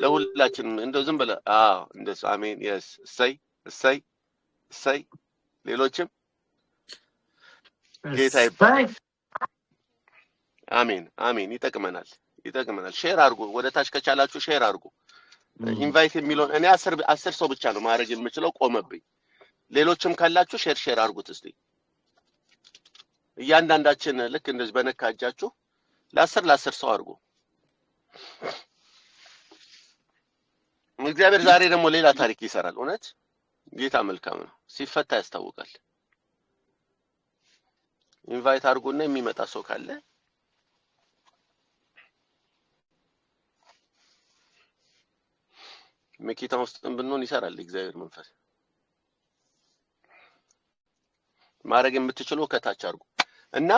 ለሁላችንም እንደው ዝም ብለህ አዎ፣ እንደሱ አሜን። Yes፣ እሰይ እሰይ እሰይ። ሌሎችም ጌታ ይባረክ። አሜን አሜን። ይጠቅመናል ይጠቅመናል። Share አድርጉ፣ ወደ ታች ከቻላችሁ share አድርጉ። Invite የሚለውን እኔ 10 ሰው ብቻ ነው ማድረግ የምችለው፣ ቆመብኝ። ሌሎችም ካላችሁ share share አድርጉት እስቲ። እያንዳንዳችን ልክ እንደዚህ በነካ እጃችሁ ለ10 ለ10 ሰው አድርጉ። እግዚአብሔር ዛሬ ደግሞ ሌላ ታሪክ ይሰራል። እውነት ጌታ መልካም ነው፣ ሲፈታ ያስታውቃል። Invite አድርጉና የሚመጣ ሰው ካለ መኪና ውስጥም ብንሆን ይሰራል እግዚአብሔር መንፈስ። ማድረግ የምትችሉ ከታች አድርጉ እና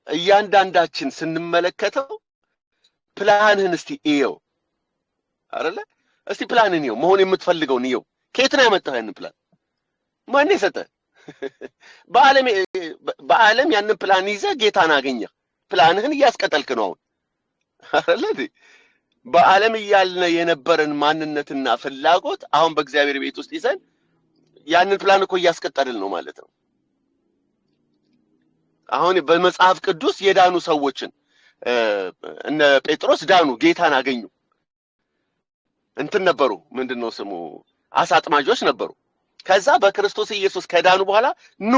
እያንዳንዳችን ስንመለከተው ፕላንህን እስቲ እየው አይደለ? እስቲ ፕላንህን እየው፣ መሆን የምትፈልገውን እየው። ከየት ነው ያመጣኸው ያንን ፕላን? ማን የሰጠህ? በዓለም ያንን ፕላን ይዘህ ጌታን አገኘህ። ፕላንህን እያስቀጠልክ ነው አሁን አይደለ? በዓለም እያልን የነበረን ማንነትና ፍላጎት አሁን በእግዚአብሔር ቤት ውስጥ ይዘን ያንን ፕላን እኮ እያስቀጠልን ነው ማለት ነው። አሁን በመጽሐፍ ቅዱስ የዳኑ ሰዎችን እነ ጴጥሮስ ዳኑ፣ ጌታን አገኙ። እንትን ነበሩ፣ ምንድነው ስሙ፣ አሳ አጥማጆች ነበሩ። ከዛ በክርስቶስ ኢየሱስ ከዳኑ በኋላ ኑ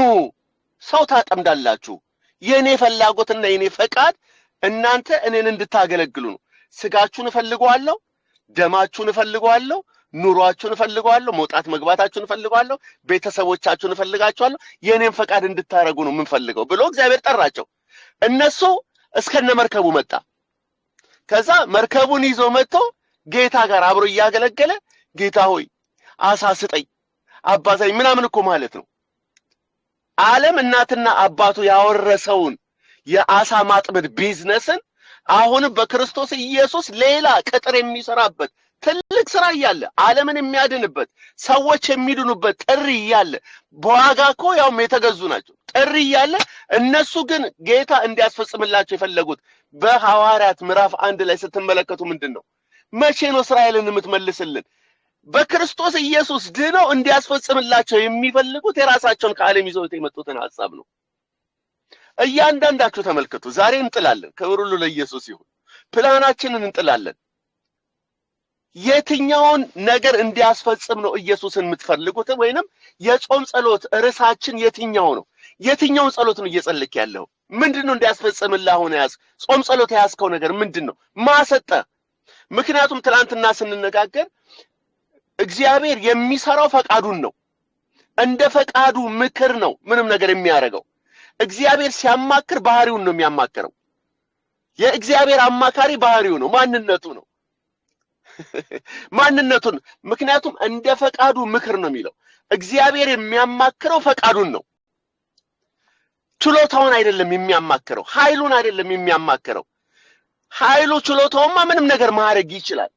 ሰው ታጠምዳላችሁ፣ የኔ ፍላጎትና የኔ ፈቃድ እናንተ እኔን እንድታገለግሉ ነው። ስጋችሁን እፈልገዋለሁ፣ ደማችሁን እፈልገዋለሁ፣ ኑሯችሁን እፈልገዋለሁ፣ መውጣት መግባታችሁን እፈልገዋለሁ፣ ቤተሰቦቻችሁን እፈልጋችኋለሁ፣ የኔን ፈቃድ እንድታረጉ ነው የምንፈልገው ብሎ እግዚአብሔር ጠራቸው። እነሱ እስከነ መርከቡ መጣ። ከዛ መርከቡን ይዞ መጥቶ ጌታ ጋር አብሮ እያገለገለ ጌታ ሆይ አሳ ስጠኝ አባዛኝ ምናምን እኮ ማለት ነው። ዓለም እናትና አባቱ ያወረሰውን የአሳ ማጥመድ ቢዝነስን አሁንም በክርስቶስ ኢየሱስ ሌላ ቅጥር የሚሰራበት ትልቅ ስራ እያለ ዓለምን የሚያድንበት ሰዎች የሚድኑበት ጥሪ እያለ በዋጋ እኮ ያውም የተገዙ ናቸው ጥሪ እያለ እነሱ ግን ጌታ እንዲያስፈጽምላቸው የፈለጉት በሐዋርያት ምዕራፍ 1 ላይ ስትመለከቱ ምንድነው? መቼ ነው እስራኤልን የምትመልስልን? በክርስቶስ ኢየሱስ ድነው እንዲያስፈጽምላቸው የሚፈልጉት የራሳቸውን ከዓለም ይዘውት የመጡትን ሐሳብ ነው። እያንዳንዳችሁ ተመልከቱ። ዛሬ እንጥላለን። ክብር ሁሉ ለኢየሱስ ይሁን። ፕላናችንን እንጥላለን። የትኛውን ነገር እንዲያስፈጽም ነው ኢየሱስን የምትፈልጉት? ወይንም የጾም ጸሎት ርዕሳችን የትኛው ነው? የትኛውን ጸሎት ነው እየጸለይክ ያለው? ምንድነው እንዲያስፈጽምልህ አሁን ያዝ ጾም ጸሎት ያዝከው ነገር ምንድነው? ማሰጠ ምክንያቱም ትላንትና ስንነጋገር እግዚአብሔር የሚሰራው ፈቃዱን ነው። እንደ ፈቃዱ ምክር ነው ምንም ነገር የሚያደርገው። እግዚአብሔር ሲያማክር ባህሪውን ነው የሚያማክረው። የእግዚአብሔር አማካሪ ባህሪው ነው፣ ማንነቱ ነው። ማንነቱን ምክንያቱም እንደ ፈቃዱ ምክር ነው የሚለው። እግዚአብሔር የሚያማክረው ፈቃዱን ነው። ችሎታውን አይደለም የሚያማክረው፣ ኃይሉን አይደለም የሚያማክረው። ኃይሉ ችሎታውማ ምንም ነገር ማድረግ ይችላል።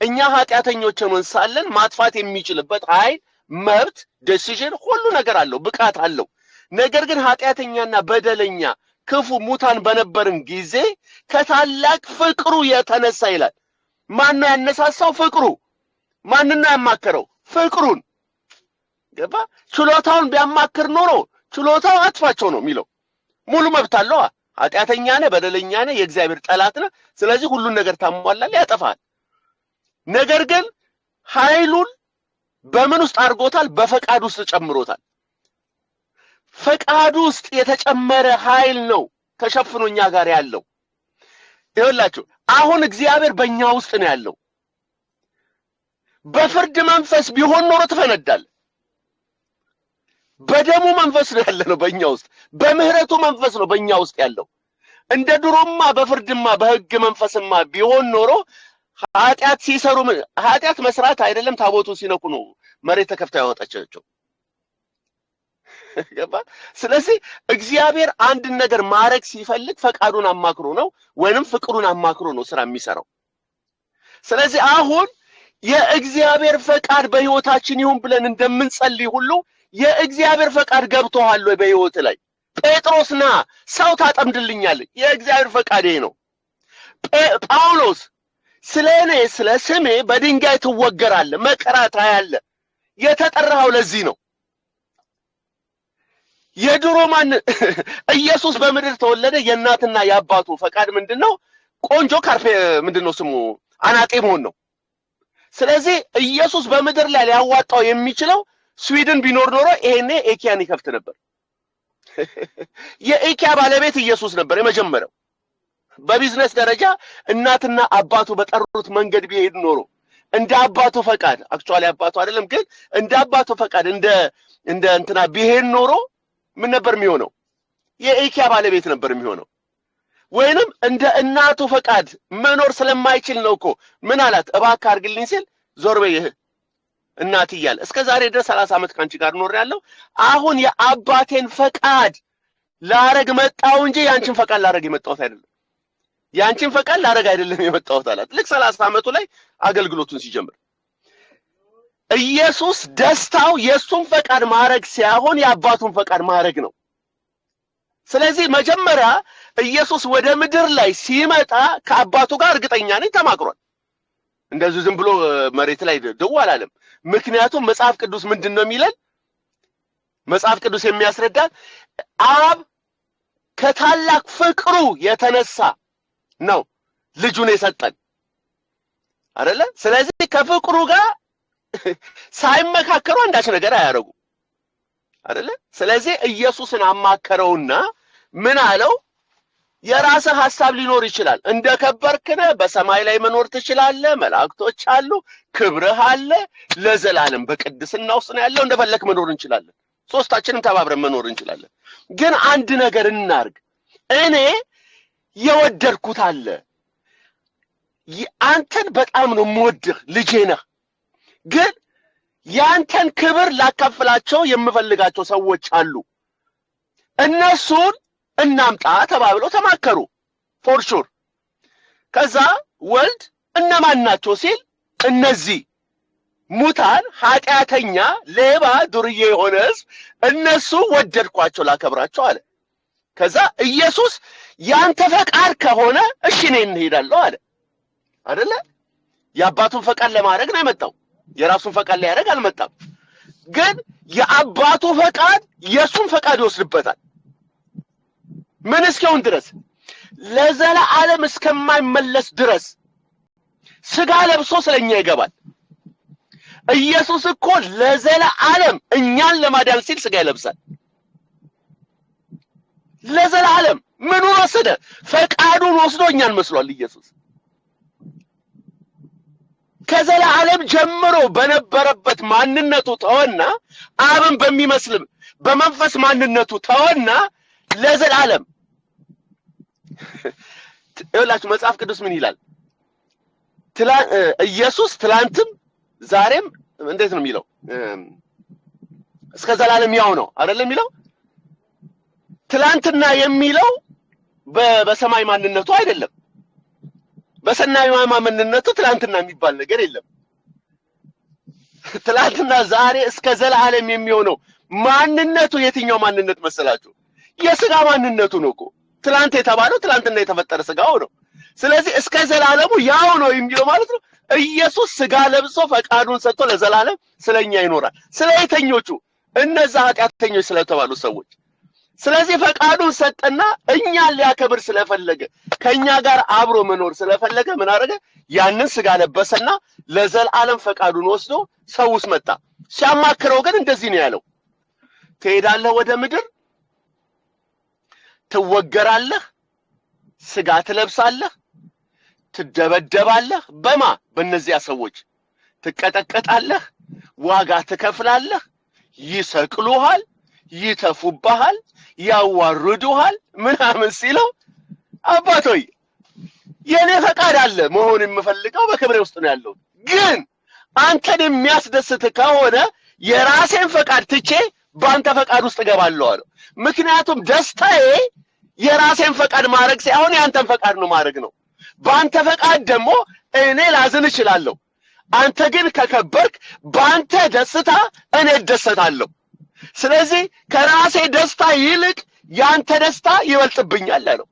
እኛ ኃጢአተኞች ሆነን ሳለን ማጥፋት የሚችልበት ኃይል፣ መብት፣ decision ሁሉ ነገር አለው፣ ብቃት አለው። ነገር ግን ኃጢአተኛና በደለኛ ክፉ ሙታን በነበርን ጊዜ ከታላቅ ፍቅሩ የተነሳ ይላል። ማን ነው ያነሳሳው? ፍቅሩ። ማን ነው ያማከረው? ፍቅሩን። ገባ? ችሎታውን ቢያማክር ኖሮ ችሎታው አጥፋቸው ነው የሚለው። ሙሉ መብት አለው። ኃጢአተኛ ነህ፣ በደለኛ ነህ፣ የእግዚአብሔር ጠላት ነህ፣ ስለዚህ ሁሉን ነገር ታሟላለህ፣ ያጠፋል። ነገር ግን ኃይሉን በምን ውስጥ አድርጎታል? በፈቃድ ውስጥ ጨምሮታል። ፈቃዱ ውስጥ የተጨመረ ኃይል ነው ተሸፍኖ እኛ ጋር ያለው። ይኸውላችሁ አሁን እግዚአብሔር በእኛ ውስጥ ነው ያለው። በፍርድ መንፈስ ቢሆን ኖሮ ትፈነዳለህ። በደሙ መንፈስ ነው ያለነው በእኛ ውስጥ፣ በምህረቱ መንፈስ ነው በእኛ ውስጥ ያለው። እንደ ድሮማ በፍርድማ በህግ መንፈስማ ቢሆን ኖሮ ኃጢአት ሲሰሩ ኃጢአት መስራት አይደለም ታቦቱ ሲነኩ ነው መሬት ተከፍታ ያወጣቻቸው። ገባ? ስለዚህ እግዚአብሔር አንድ ነገር ማድረግ ሲፈልግ ፈቃዱን አማክሮ ነው ወይንም ፍቅሩን አማክሮ ነው ስራ የሚሰራው። ስለዚህ አሁን የእግዚአብሔር ፈቃድ በህይወታችን ይሁን ብለን እንደምንጸልይ ሁሉ የእግዚአብሔር ፈቃድ ገብቶሃል ወይ በህይወት ላይ? ጴጥሮስ ና ሰው ታጠምድልኛለህ፣ የእግዚአብሔር ፈቃድ ይሄ ነው። ጳውሎስ ስለ እኔ ስለ ስሜ በድንጋይ ትወገራለህ፣ መከራ ታያለህ። የተጠራኸው ለዚህ ነው። የድሮ ማን ኢየሱስ በምድር ተወለደ። የእናትና የአባቱ ፈቃድ ምንድነው? ቆንጆ ካርፔ ምንድነው ስሙ አናጤ መሆን ነው። ስለዚህ ኢየሱስ በምድር ላይ ሊያዋጣው የሚችለው ስዊድን ቢኖር ኖሮ ይሄኔ ኢኪያን ይከፍት ነበር። የኢኪያ ባለቤት ኢየሱስ ነበር የመጀመሪያው። በቢዝነስ ደረጃ እናትና አባቱ በጠሩት መንገድ ቢሄድ ኖሮ እንደ አባቱ ፈቃድ፣ actually አባቱ አይደለም ግን እንደ አባቱ ፈቃድ እንደ እንትና ቢሄድ ኖሮ ምን ነበር የሚሆነው? የኢኪያ ባለቤት ነበር የሚሆነው። ወይንም እንደ እናቱ ፈቃድ መኖር ስለማይችል ነው እኮ ምን አላት? እባክህ አድርግልኝ ሲል ዞር በይ እናት እያለ እስከ ዛሬ ድረስ 30 ዓመት ካንቺ ጋር ኖሬያለሁ። አሁን የአባቴን ፈቃድ ላረግ መጣሁ እንጂ ያንቺን ፈቃድ ላረግ የመጣሁት አይደለም። ያንቺን ፈቃድ ላረግ አይደለም የመጣሁት አላት። ልክ 30 ዓመቱ ላይ አገልግሎቱን ሲጀምር ኢየሱስ ደስታው የእሱን ፈቃድ ማድረግ ሳይሆን የአባቱን ፈቃድ ማድረግ ነው። ስለዚህ መጀመሪያ ኢየሱስ ወደ ምድር ላይ ሲመጣ ከአባቱ ጋር እርግጠኛ ነኝ ተማክሯል። እንደዚሁ ዝም ብሎ መሬት ላይ ድው አላለም። ምክንያቱም መጽሐፍ ቅዱስ ምንድን ነው የሚለን? መጽሐፍ ቅዱስ የሚያስረዳን አብ ከታላቅ ፍቅሩ የተነሳ ነው ልጁን የሰጠን አይደለ? ስለዚህ ከፍቅሩ ጋር ሳይመካከሩ አንዳች ነገር አያደርጉ አይደለ? ስለዚህ ኢየሱስን አማከረውና ምን አለው? የራስህ ሐሳብ ሊኖር ይችላል። እንደ ከበርክ ነህ፣ በሰማይ ላይ መኖር ትችላለህ፣ መላእክቶች አሉ፣ ክብርህ አለ፣ ለዘላለም በቅድስና ውስጥ ነው ያለው፣ እንደፈለክ መኖር እንችላለን። ሶስታችንም ተባብረን መኖር እንችላለን። ግን አንድ ነገር እናርግ። እኔ የወደድኩት አለ፣ አንተን በጣም ነው የምወድህ፣ ልጄ ነህ። ግን ያንተን ክብር ላካፍላቸው የምፈልጋቸው ሰዎች አሉ። እነሱን እናምጣ ተባብለው ተማከሩ። For sure። ከዛ ወልድ እነማን ናቸው ሲል እነዚህ ሙታን፣ ኃጢአተኛ፣ ሌባ፣ ዱርዬ የሆነ ህዝብ እነሱ ወደድኳቸው ላከብራቸው አለ። ከዛ ኢየሱስ ያንተ ፈቃድ ከሆነ እሺ እኔ እንሄዳለሁ አለ። አይደለ? የአባቱን ፈቃድ ለማድረግ ነው የመጣው። የራሱን ፈቃድ ሊያደርግ አልመጣም። ግን የአባቱ ፈቃድ የእሱን ፈቃድ ይወስድበታል። ምን እስኪሆን ድረስ? ለዘላለም እስከማይመለስ ድረስ ስጋ ለብሶ ስለኛ ይገባል። ኢየሱስ እኮ ለዘላለም እኛን ለማዳን ሲል ስጋ ይለብሳል። ለዘላለም ምኑን ወሰደ? ፈቃዱን ወስዶ እኛን መስሏል ኢየሱስ። ከዘላለም ጀምሮ በነበረበት ማንነቱ ተወና አብን በሚመስልም በመንፈስ ማንነቱ ተወና ለዘላለም። ይኸውላችሁ መጽሐፍ ቅዱስ ምን ይላል? ኢየሱስ ትላንትም ዛሬም እንዴት ነው የሚለው? እስከ ዘላለም ያው ነው አይደለም የሚለው? ትላንትና የሚለው በሰማይ ማንነቱ አይደለም። በሰማይ ማንነቱ ትላንትና የሚባል ነገር የለም። ትላንትና ዛሬ እስከ ዘላለም የሚሆነው ማንነቱ የትኛው ማንነት መሰላችሁ? የስጋ ማንነቱ ነው እኮ። ትላንት የተባለው ትላንትና የተፈጠረ ስጋው ነው። ስለዚህ እስከ ዘላለሙ ያው ነው የሚለው ማለት ነው። ኢየሱስ ስጋ ለብሶ ፈቃዱን ሰጥቶ ለዘላለም ስለኛ ይኖራል። ስለ የተኞቹ እነዛ ኃጢአተኞች ስለተባሉ ሰዎች። ስለዚህ ፈቃዱን ሰጠና እኛን ሊያከብር ስለፈለገ ከኛ ጋር አብሮ መኖር ስለፈለገ ምን አደረገ? ያንን ስጋ ለበሰና ለዘላለም ፈቃዱን ወስዶ ሰው ውስጥ መጣ። ሲያማክረው ግን እንደዚህ ነው ያለው፣ ትሄዳለህ ወደ ምድር፣ ትወገራለህ፣ ስጋ ትለብሳለህ፣ ትደበደባለህ። በማ በእነዚያ ሰዎች ትቀጠቀጣለህ፣ ዋጋ ትከፍላለህ፣ ይሰቅሉሃል፣ ይተፉብሃል፣ ያዋርዱሃል ምናምን ሲለው አባት ሆይ የኔ ፈቃድ አለ መሆን የምፈልገው በክብሬ ውስጥ ነው ያለው፣ ግን አንተን የሚያስደስት ከሆነ የራሴን ፈቃድ ትቼ በአንተ ፈቃድ ውስጥ እገባለሁ አለው። ምክንያቱም ደስታዬ የራሴን ፈቃድ ማድረግ ሳይሆን የአንተን ፈቃድ ነው ማድረግ ነው። በአንተ ፈቃድ ደግሞ እኔ ላዝን እችላለሁ፣ አንተ ግን ከከበርክ በአንተ ደስታ እኔ እደሰታለሁ። ስለዚህ ከራሴ ደስታ ይልቅ ያንተ ደስታ ይበልጥብኛል አለው።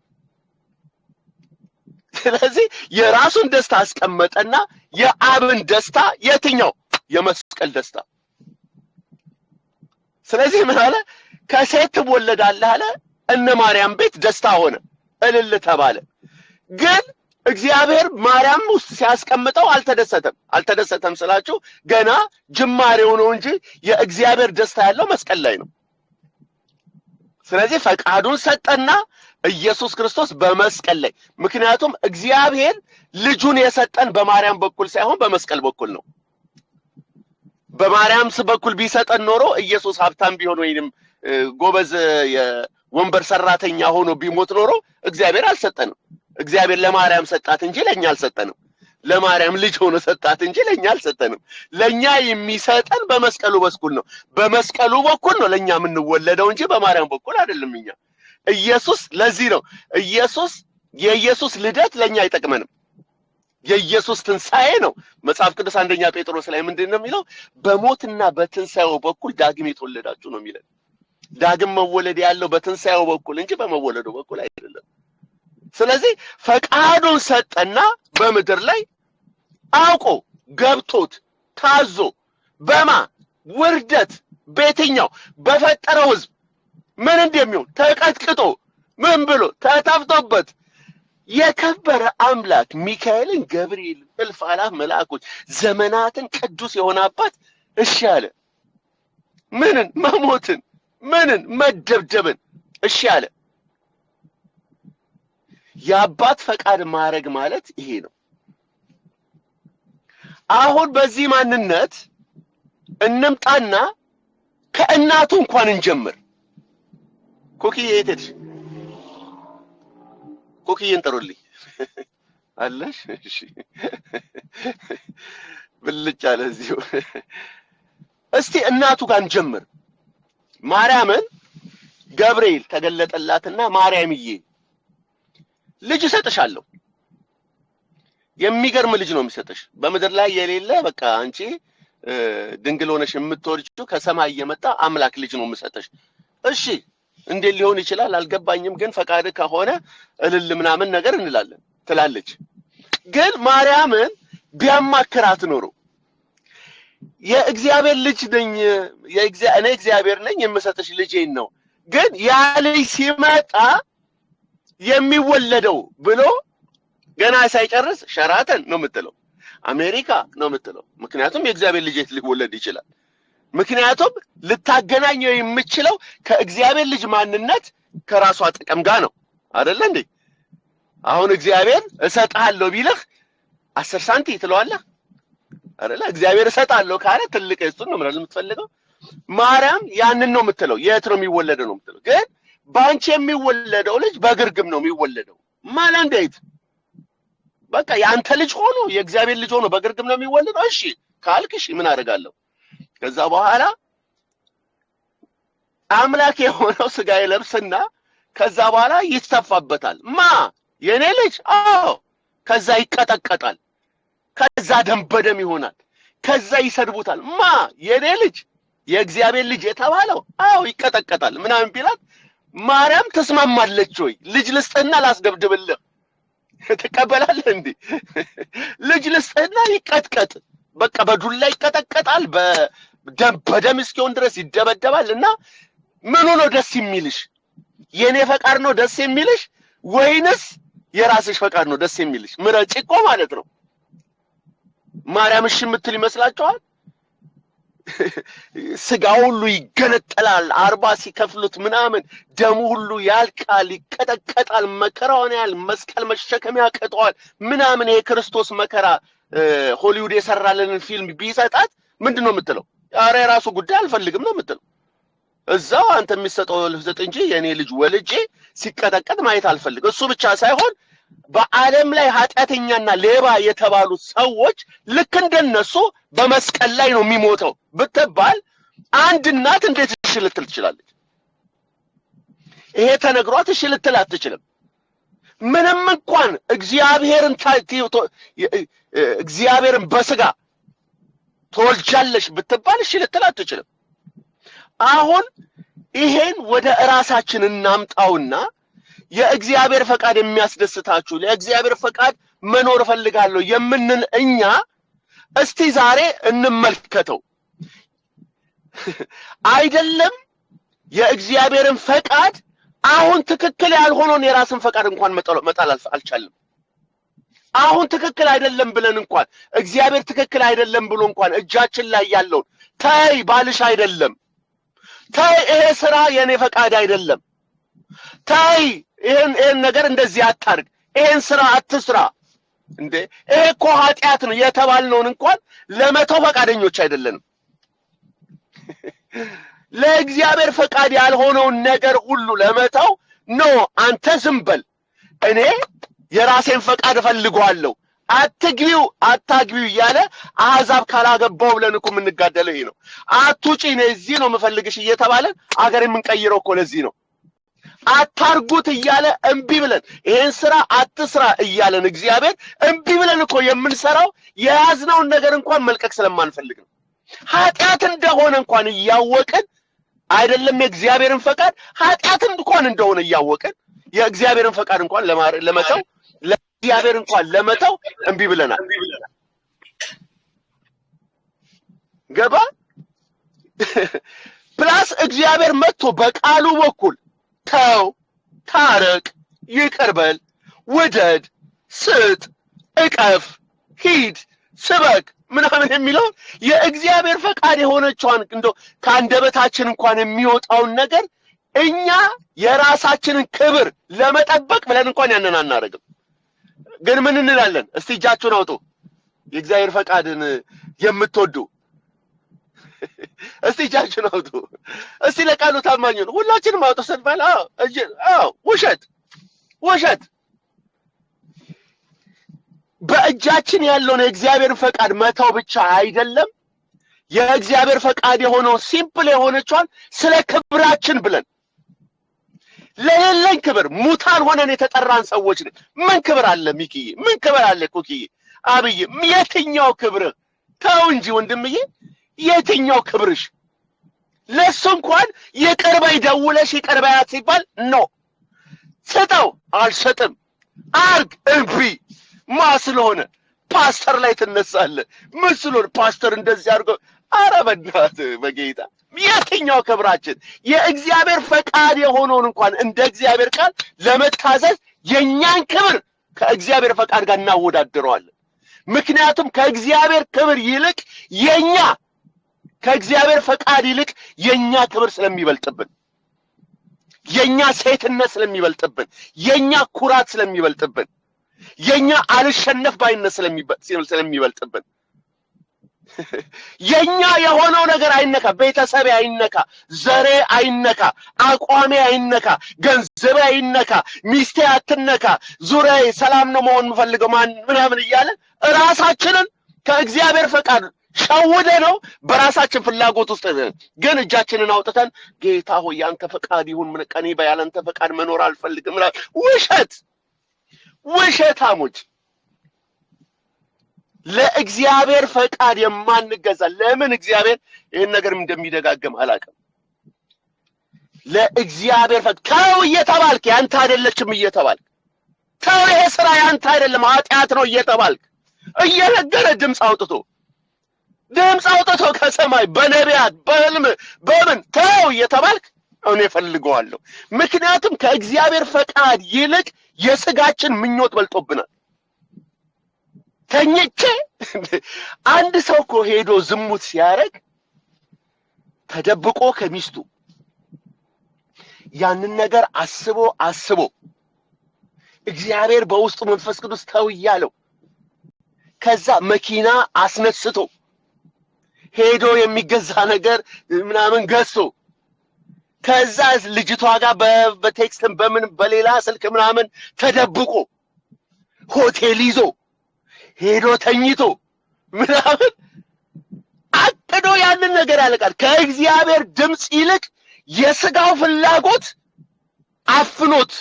ስለዚህ የራሱን ደስታ አስቀመጠና የአብን ደስታ የትኛው? የመስቀል ደስታ። ስለዚህ ምን አለ? ከሴት ትወለዳለህ አለ። እነ ማርያም ቤት ደስታ ሆነ፣ እልል ተባለ። ግን እግዚአብሔር ማርያም ውስጥ ሲያስቀምጠው አልተደሰተም። አልተደሰተም ስላችሁ ገና ጅማሬው ነው እንጂ የእግዚአብሔር ደስታ ያለው መስቀል ላይ ነው። ስለዚህ ፈቃዱን ሰጠና ኢየሱስ ክርስቶስ በመስቀል ላይ፣ ምክንያቱም እግዚአብሔር ልጁን የሰጠን በማርያም በኩል ሳይሆን በመስቀል በኩል ነው። በማርያም በኩል ቢሰጠን ኖሮ ኢየሱስ ሀብታም ቢሆን ወይንም ጎበዝ የወንበር ሰራተኛ ሆኖ ቢሞት ኖሮ እግዚአብሔር አልሰጠንም። እግዚአብሔር ለማርያም ሰጣት እንጂ ለኛ አልሰጠንም። ለማርያም ልጅ ሆኖ ሰጣት እንጂ ለኛ አልሰጠንም። ለኛ የሚሰጠን በመስቀሉ በኩል ነው። በመስቀሉ በኩል ነው ለኛ የምንወለደው እንጂ በማርያም በኩል አይደለም። እኛ ኢየሱስ ለዚህ ነው ኢየሱስ የኢየሱስ ልደት ለኛ አይጠቅመንም። የኢየሱስ ትንሣኤ ነው። መጽሐፍ ቅዱስ አንደኛ ጴጥሮስ ላይ ምንድን ነው የሚለው? በሞትና በትንሣኤው በኩል ዳግም የተወለዳችሁ ነው የሚለን። ዳግም መወለድ ያለው በትንሣኤው በኩል እንጂ በመወለዱ በኩል አይደለም። ስለዚህ ፈቃዱን ሰጠና በምድር ላይ አውቆ ገብቶት ታዞ በማ ውርደት በየትኛው በፈጠረው ሕዝብ ምን እንደሚሆን ተቀጥቅጦ ምን ብሎ ተተፍቶበት የከበረ አምላክ ሚካኤልን፣ ገብርኤልን፣ እልፍ አላፍ መላእክቶች ዘመናትን ቅዱስ የሆነ አባት እሺ አለ። ምንን መሞትን፣ ምንን መደብደብን እሺ አለ። የአባት ፈቃድ ማድረግ ማለት ይሄ ነው። አሁን በዚህ ማንነት እንምጣና ከእናቱ እንኳን እንጀምር። ኮክዬ የት ሄድሽ? ኮክዬን ጥሩልኝ አለሽ? እሺ ብልጭ አለ እዚሁ። እስቲ እናቱ ጋር እንጀምር። ማርያምን ገብርኤል ተገለጠላትና ማርያምዬ ልጅ እሰጥሻለሁ። የሚገርም ልጅ ነው የሚሰጥሽ፣ በምድር ላይ የሌለ በቃ አንቺ ድንግል ሆነሽ የምትወልጂው ከሰማይ የመጣ አምላክ ልጅ ነው የምሰጥሽ። እሺ እንዴት ሊሆን ይችላል አልገባኝም፣ ግን ፈቃድ ከሆነ እልል ምናምን ነገር እንላለን ትላለች። ግን ማርያምን ቢያማክራት ኖሮ የእግዚአብሔር ልጅ ነኝ፣ እኔ እግዚአብሔር ነኝ፣ የምሰጥሽ ልጄን ነው፣ ግን ያ ልጅ ሲመጣ የሚወለደው ብሎ ገና ሳይጨርስ ሸራተን ነው የምትለው፣ አሜሪካ ነው የምትለው። ምክንያቱም የእግዚአብሔር ልጅ የት ሊወለድ ይችላል? ምክንያቱም ልታገናኘው የምችለው ከእግዚአብሔር ልጅ ማንነት ከራሷ ጥቅም ጋር ነው አይደለ እንዴ? አሁን እግዚአብሔር እሰጥሃለሁ ቢልህ 10 ሳንቲ ትለዋለህ አይደለ? እግዚአብሔር እሰጥሃለሁ ካለ ትልቅ እሱን ነው ማለት የምትፈልገው። ማርያም ያንን ነው የምትለው። የት ነው የሚወለደው ነው የምትለው። ግን ባንቺ የሚወለደው ልጅ በግርግም ነው የሚወለደው። ማለት እንዴት? በቃ የአንተ ልጅ ሆኖ የእግዚአብሔር ልጅ ሆኖ በግርግም ነው የሚወለደው። እሺ ካልክ እሺ ምን አደርጋለሁ? ከዛ በኋላ አምላክ የሆነው ስጋ ይለብስና ከዛ በኋላ ይተፋበታል። ማ የኔ ልጅ? አዎ። ከዛ ይቀጠቀጣል። ከዛ ደም በደም ይሆናል። ከዛ ይሰድቡታል። ማ የኔ ልጅ የእግዚአብሔር ልጅ የተባለው? አዎ ይቀጠቀጣል ምናምን ቢላት ማርያም ተስማማለች ወይ? ልጅ ልስጥህና ላስደብድብልህ ትቀበላለህ እንዴ? ልጅ ልስጥህና ይቀጥቀጥ፣ በቃ በዱላ ይቀጠቀጣል፣ በደም በደም እስኪሆን ድረስ ይደበደባል። እና ምኑ ነው ደስ የሚልሽ? የኔ ፈቃድ ነው ደስ የሚልሽ ወይንስ የራስሽ ፈቃድ ነው ደስ የሚልሽ? ምረጭ እኮ ማለት ነው። ማርያም እሺ የምትል ይመስላችኋል? ስጋ ሁሉ ይገነጠላል። 40 ሲከፍሉት ምናምን ደሙ ሁሉ ያልቃል፣ ይቀጠቀጣል፣ መከራውን ያህል መስቀል መሸከም ያቅተዋል ምናምን። ይሄ ክርስቶስ መከራ ሆሊውድ የሰራልንን ፊልም ቢሰጣት ምንድን ነው የምትለው? ኧረ የራሱ ጉዳይ አልፈልግም ነው የምትለው። እዛው አንተ የሚሰጠው ልስጥ እንጂ የኔ ልጅ ወልጄ ሲቀጠቀጥ ማየት አልፈልግም። እሱ ብቻ ሳይሆን በዓለም ላይ ኃጢአተኛና ሌባ የተባሉ ሰዎች ልክ እንደነሱ በመስቀል ላይ ነው የሚሞተው ብትባል አንድ እናት እንዴት እሺ ልትል ትችላለች? ይሄ ተነግሯት እሺ ልትል አትችልም። ምንም እንኳን እግዚአብሔርን በስጋ ትወልጃለሽ ብትባል እሺ ልትል አትችልም። አሁን ይሄን ወደ እራሳችን እናምጣውና የእግዚአብሔር ፈቃድ የሚያስደስታችሁ፣ ለእግዚአብሔር ፈቃድ መኖር እፈልጋለሁ የምንል እኛ እስቲ ዛሬ እንመልከተው። አይደለም የእግዚአብሔርን ፈቃድ፣ አሁን ትክክል ያልሆነውን የራስን ፈቃድ እንኳን መጣል አልቻልንም። አሁን ትክክል አይደለም ብለን እንኳን፣ እግዚአብሔር ትክክል አይደለም ብሎ እንኳን እጃችን ላይ ያለውን፣ ተይ ባልሽ አይደለም፣ ተይ ይሄ ስራ የኔ ፈቃድ አይደለም፣ ተይ ይሄን ነገር እንደዚህ አታርግ፣ ይሄን ስራ አትስራ፣ እንዴ ይሄ እኮ ኃጢአት ነው የተባልነውን እንኳን ለመተው ፈቃደኞች አይደለንም። ለእግዚአብሔር ፈቃድ ያልሆነውን ነገር ሁሉ ለመተው no፣ አንተ ዝም በል፣ እኔ የራሴን ፈቃድ እፈልገዋለሁ፣ አትግቢው አታግቢው እያለ አሕዛብ ካላገባው ብለን እኮ የምንጋደለው ይሄ ነው። አትውጪ፣ እኔ እዚህ ነው የምፈልግሽ እየተባለ አገር የምንቀይረው እኮ ለዚህ ነው። አታርጉት እያለ እምቢ ብለን፣ ይሄን ስራ አትስራ እያለን እግዚአብሔር እምቢ ብለን እኮ የምንሰራው የያዝነውን ነገር እንኳን መልቀቅ ስለማንፈልግ ነው። ኃጢአት እንደሆነ እንኳን እያወቅን፣ አይደለም የእግዚአብሔርን ፈቃድ፣ ኃጢአት እንኳን እንደሆነ እያወቅን የእግዚአብሔርን ፈቃድ እንኳን ለመተው፣ ለእግዚአብሔር እንኳን ለመተው እምቢ ብለናል። ገባ? Plus እግዚአብሔር መጥቶ በቃሉ በኩል ተው፣ ታረቅ፣ ይቅር በል፣ ውደድ፣ ስጥ፣ እቀፍ፣ ሂድ፣ ስበክ ምናምን የሚለውን የእግዚአብሔር ፈቃድ የሆነችዋን እንደው ከአንደበታችን እንኳን የሚወጣውን ነገር እኛ የራሳችንን ክብር ለመጠበቅ ብለን እንኳን ያንን አናደርግም። ግን ምን እንላለን? እስቲ እጃችሁን አውጡ። የእግዚአብሔር ፈቃድን የምትወዱ እስቲ እጃችሁን አውጡ። እስቲ ለቃሉ ታማኝ ነው። ሁላችንም አውጡ ስንባል አዎ፣ እጅ አዎ፣ ውሸት ውሸት። በእጃችን ያለውን የእግዚአብሔር ፈቃድ መተው ብቻ አይደለም፣ የእግዚአብሔር ፈቃድ የሆነው simple የሆነችዋን ስለ ክብራችን ብለን፣ ለሌለኝ ክብር ሙታን ሆነን የተጠራን ሰዎች ነን። ምን ክብር አለ ሚኪዬ? ምን ክብር አለ ኩኪዬ? አብዬ የትኛው ክብርህ? ተው እንጂ ወንድምዬ፣ የትኛው ክብርሽ? ለሱ እንኳን ይቅር በይ፣ ደውለሽ ይቅር በያት ሲባል no፣ ስጠው አልሰጥም፣ አርግ እምቢ። ማ ስለሆነ ፓስተር ላይ ትነሳለህ? ምን ስለሆነ ፓስተር እንደዚህ አድርጎ? ኧረ በእናትህ በጌታ፣ የትኛው ክብራችን? የእግዚአብሔር ፈቃድ የሆነውን እንኳን እንደ እግዚአብሔር ቃል ለመታዘዝ የእኛን ክብር ከእግዚአብሔር ፈቃድ ጋር እናወዳድረዋለን። ምክንያቱም ከእግዚአብሔር ክብር ይልቅ የኛ፣ ከእግዚአብሔር ፈቃድ ይልቅ የኛ ክብር ስለሚበልጥብን፣ የኛ ሴትነት ስለሚበልጥብን፣ የኛ ኩራት ስለሚበልጥብን፣ የኛ አልሸነፍ ባይነት ስለሚበልጥብን፣ የኛ የሆነው ነገር አይነካ፣ ቤተሰቤ አይነካ፣ ዘሬ አይነካ፣ አቋሜ አይነካ፣ ገንዘቤ አይነካ፣ ሚስቴ አትነካ፣ ዙሪያዬ ሰላም ነው መሆን የምፈልገው ማን ምናምን እያለ ራሳችንን ከእግዚአብሔር ፈቃድ ሸውደ ነው በራሳችን ፍላጎት ውስጥ ግን እጃችንን አውጥተን ጌታ ሆይ ያንተ ፈቃድ ይሁን፣ ምን ቀኔ ያላንተ ፈቃድ መኖር አልፈልግም ምናምን። ውሸት፣ ውሸታሞች፣ ለእግዚአብሔር ፈቃድ የማንገዛ። ለምን እግዚአብሔር ይህን ነገር እንደሚደጋግም አላውቅም። ለእግዚአብሔር ፈቃድ ተው እየተባልክ፣ ያንተ አይደለችም እየተባልክ፣ ተው ይሄ ስራ ያንተ አይደለም ኃጢአት ነው እየተባልክ እየነገረ፣ ድምፅ አውጥቶ ከሰማይ በነቢያት በህልም በምን ተው እየተባልክ እኔ እፈልገዋለሁ። ምክንያቱም ከእግዚአብሔር ፈቃድ ይልቅ የስጋችን ምኞት በልጦብናል። ተኝቼ፣ አንድ ሰው እኮ ሄዶ ዝሙት ሲያደርግ ተደብቆ ከሚስቱ ያንን ነገር አስቦ አስቦ፣ እግዚአብሔር በውስጡ መንፈስ ቅዱስ ተው እያለው፣ ከዛ መኪና አስነስቶ ሄዶ የሚገዛ ነገር ምናምን ገዝቶ፣ ከዛ ልጅቷ ጋር በ text ም በምን በሌላ ስልክ ምናምን ተደብቆ ሆቴል ይዞ ሄዶ ተኝቶ ምናምን አቅዶ ያንን ነገር ያለቃል። ከእግዚአብሔር ድምፅ ይልቅ የስጋው ፍላጎት አፍኖት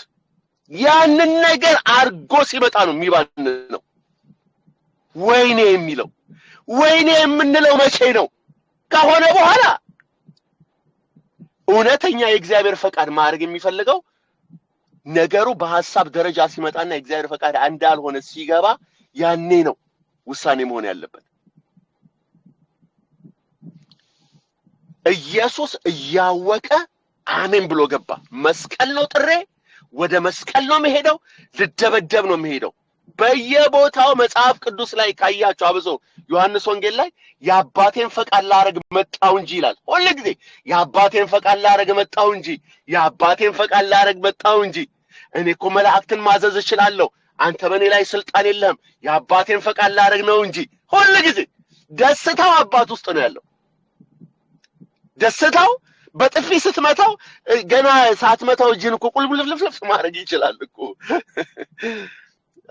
ያንን ነገር አርጎ ሲመጣ ነው የሚባን ነው ወይኔ የሚለው። ወይኔ የምንለው መቼ ነው? ከሆነ በኋላ። እውነተኛ የእግዚአብሔር ፈቃድ ማድረግ የሚፈልገው ነገሩ በሀሳብ ደረጃ ሲመጣና የእግዚአብሔር ፈቃድ እንዳልሆነ ሲገባ ያኔ ነው ውሳኔ መሆን ያለበት። ኢየሱስ እያወቀ አሜን ብሎ ገባ። መስቀል ነው ጥሬ፣ ወደ መስቀል ነው የምሄደው፣ ልደበደብ ነው የምሄደው። በየቦታው መጽሐፍ ቅዱስ ላይ ካያቸው አብሶ ዮሐንስ ወንጌል ላይ የአባቴን ፈቃድ ላረግ መጣሁ እንጂ ይላል። ሁል ጊዜ የአባቴን ፈቃድ ላረግ መጣሁ እንጂ፣ የአባቴን ፈቃድ ላረግ መጣሁ እንጂ። እኔ እኮ መላእክትን ማዘዝ እችላለሁ፣ አንተ በእኔ ላይ ስልጣን የለህም። የአባቴን ፈቃድ ላረግ ነው እንጂ። ሁል ጊዜ ደስታው አባት ውስጥ ነው ያለው። ደስታው በጥፊ ስትመታው ገና ሳትመታው እጅን እኮ ቁልምልፍልፍ ማድረግ ይችላል እኮ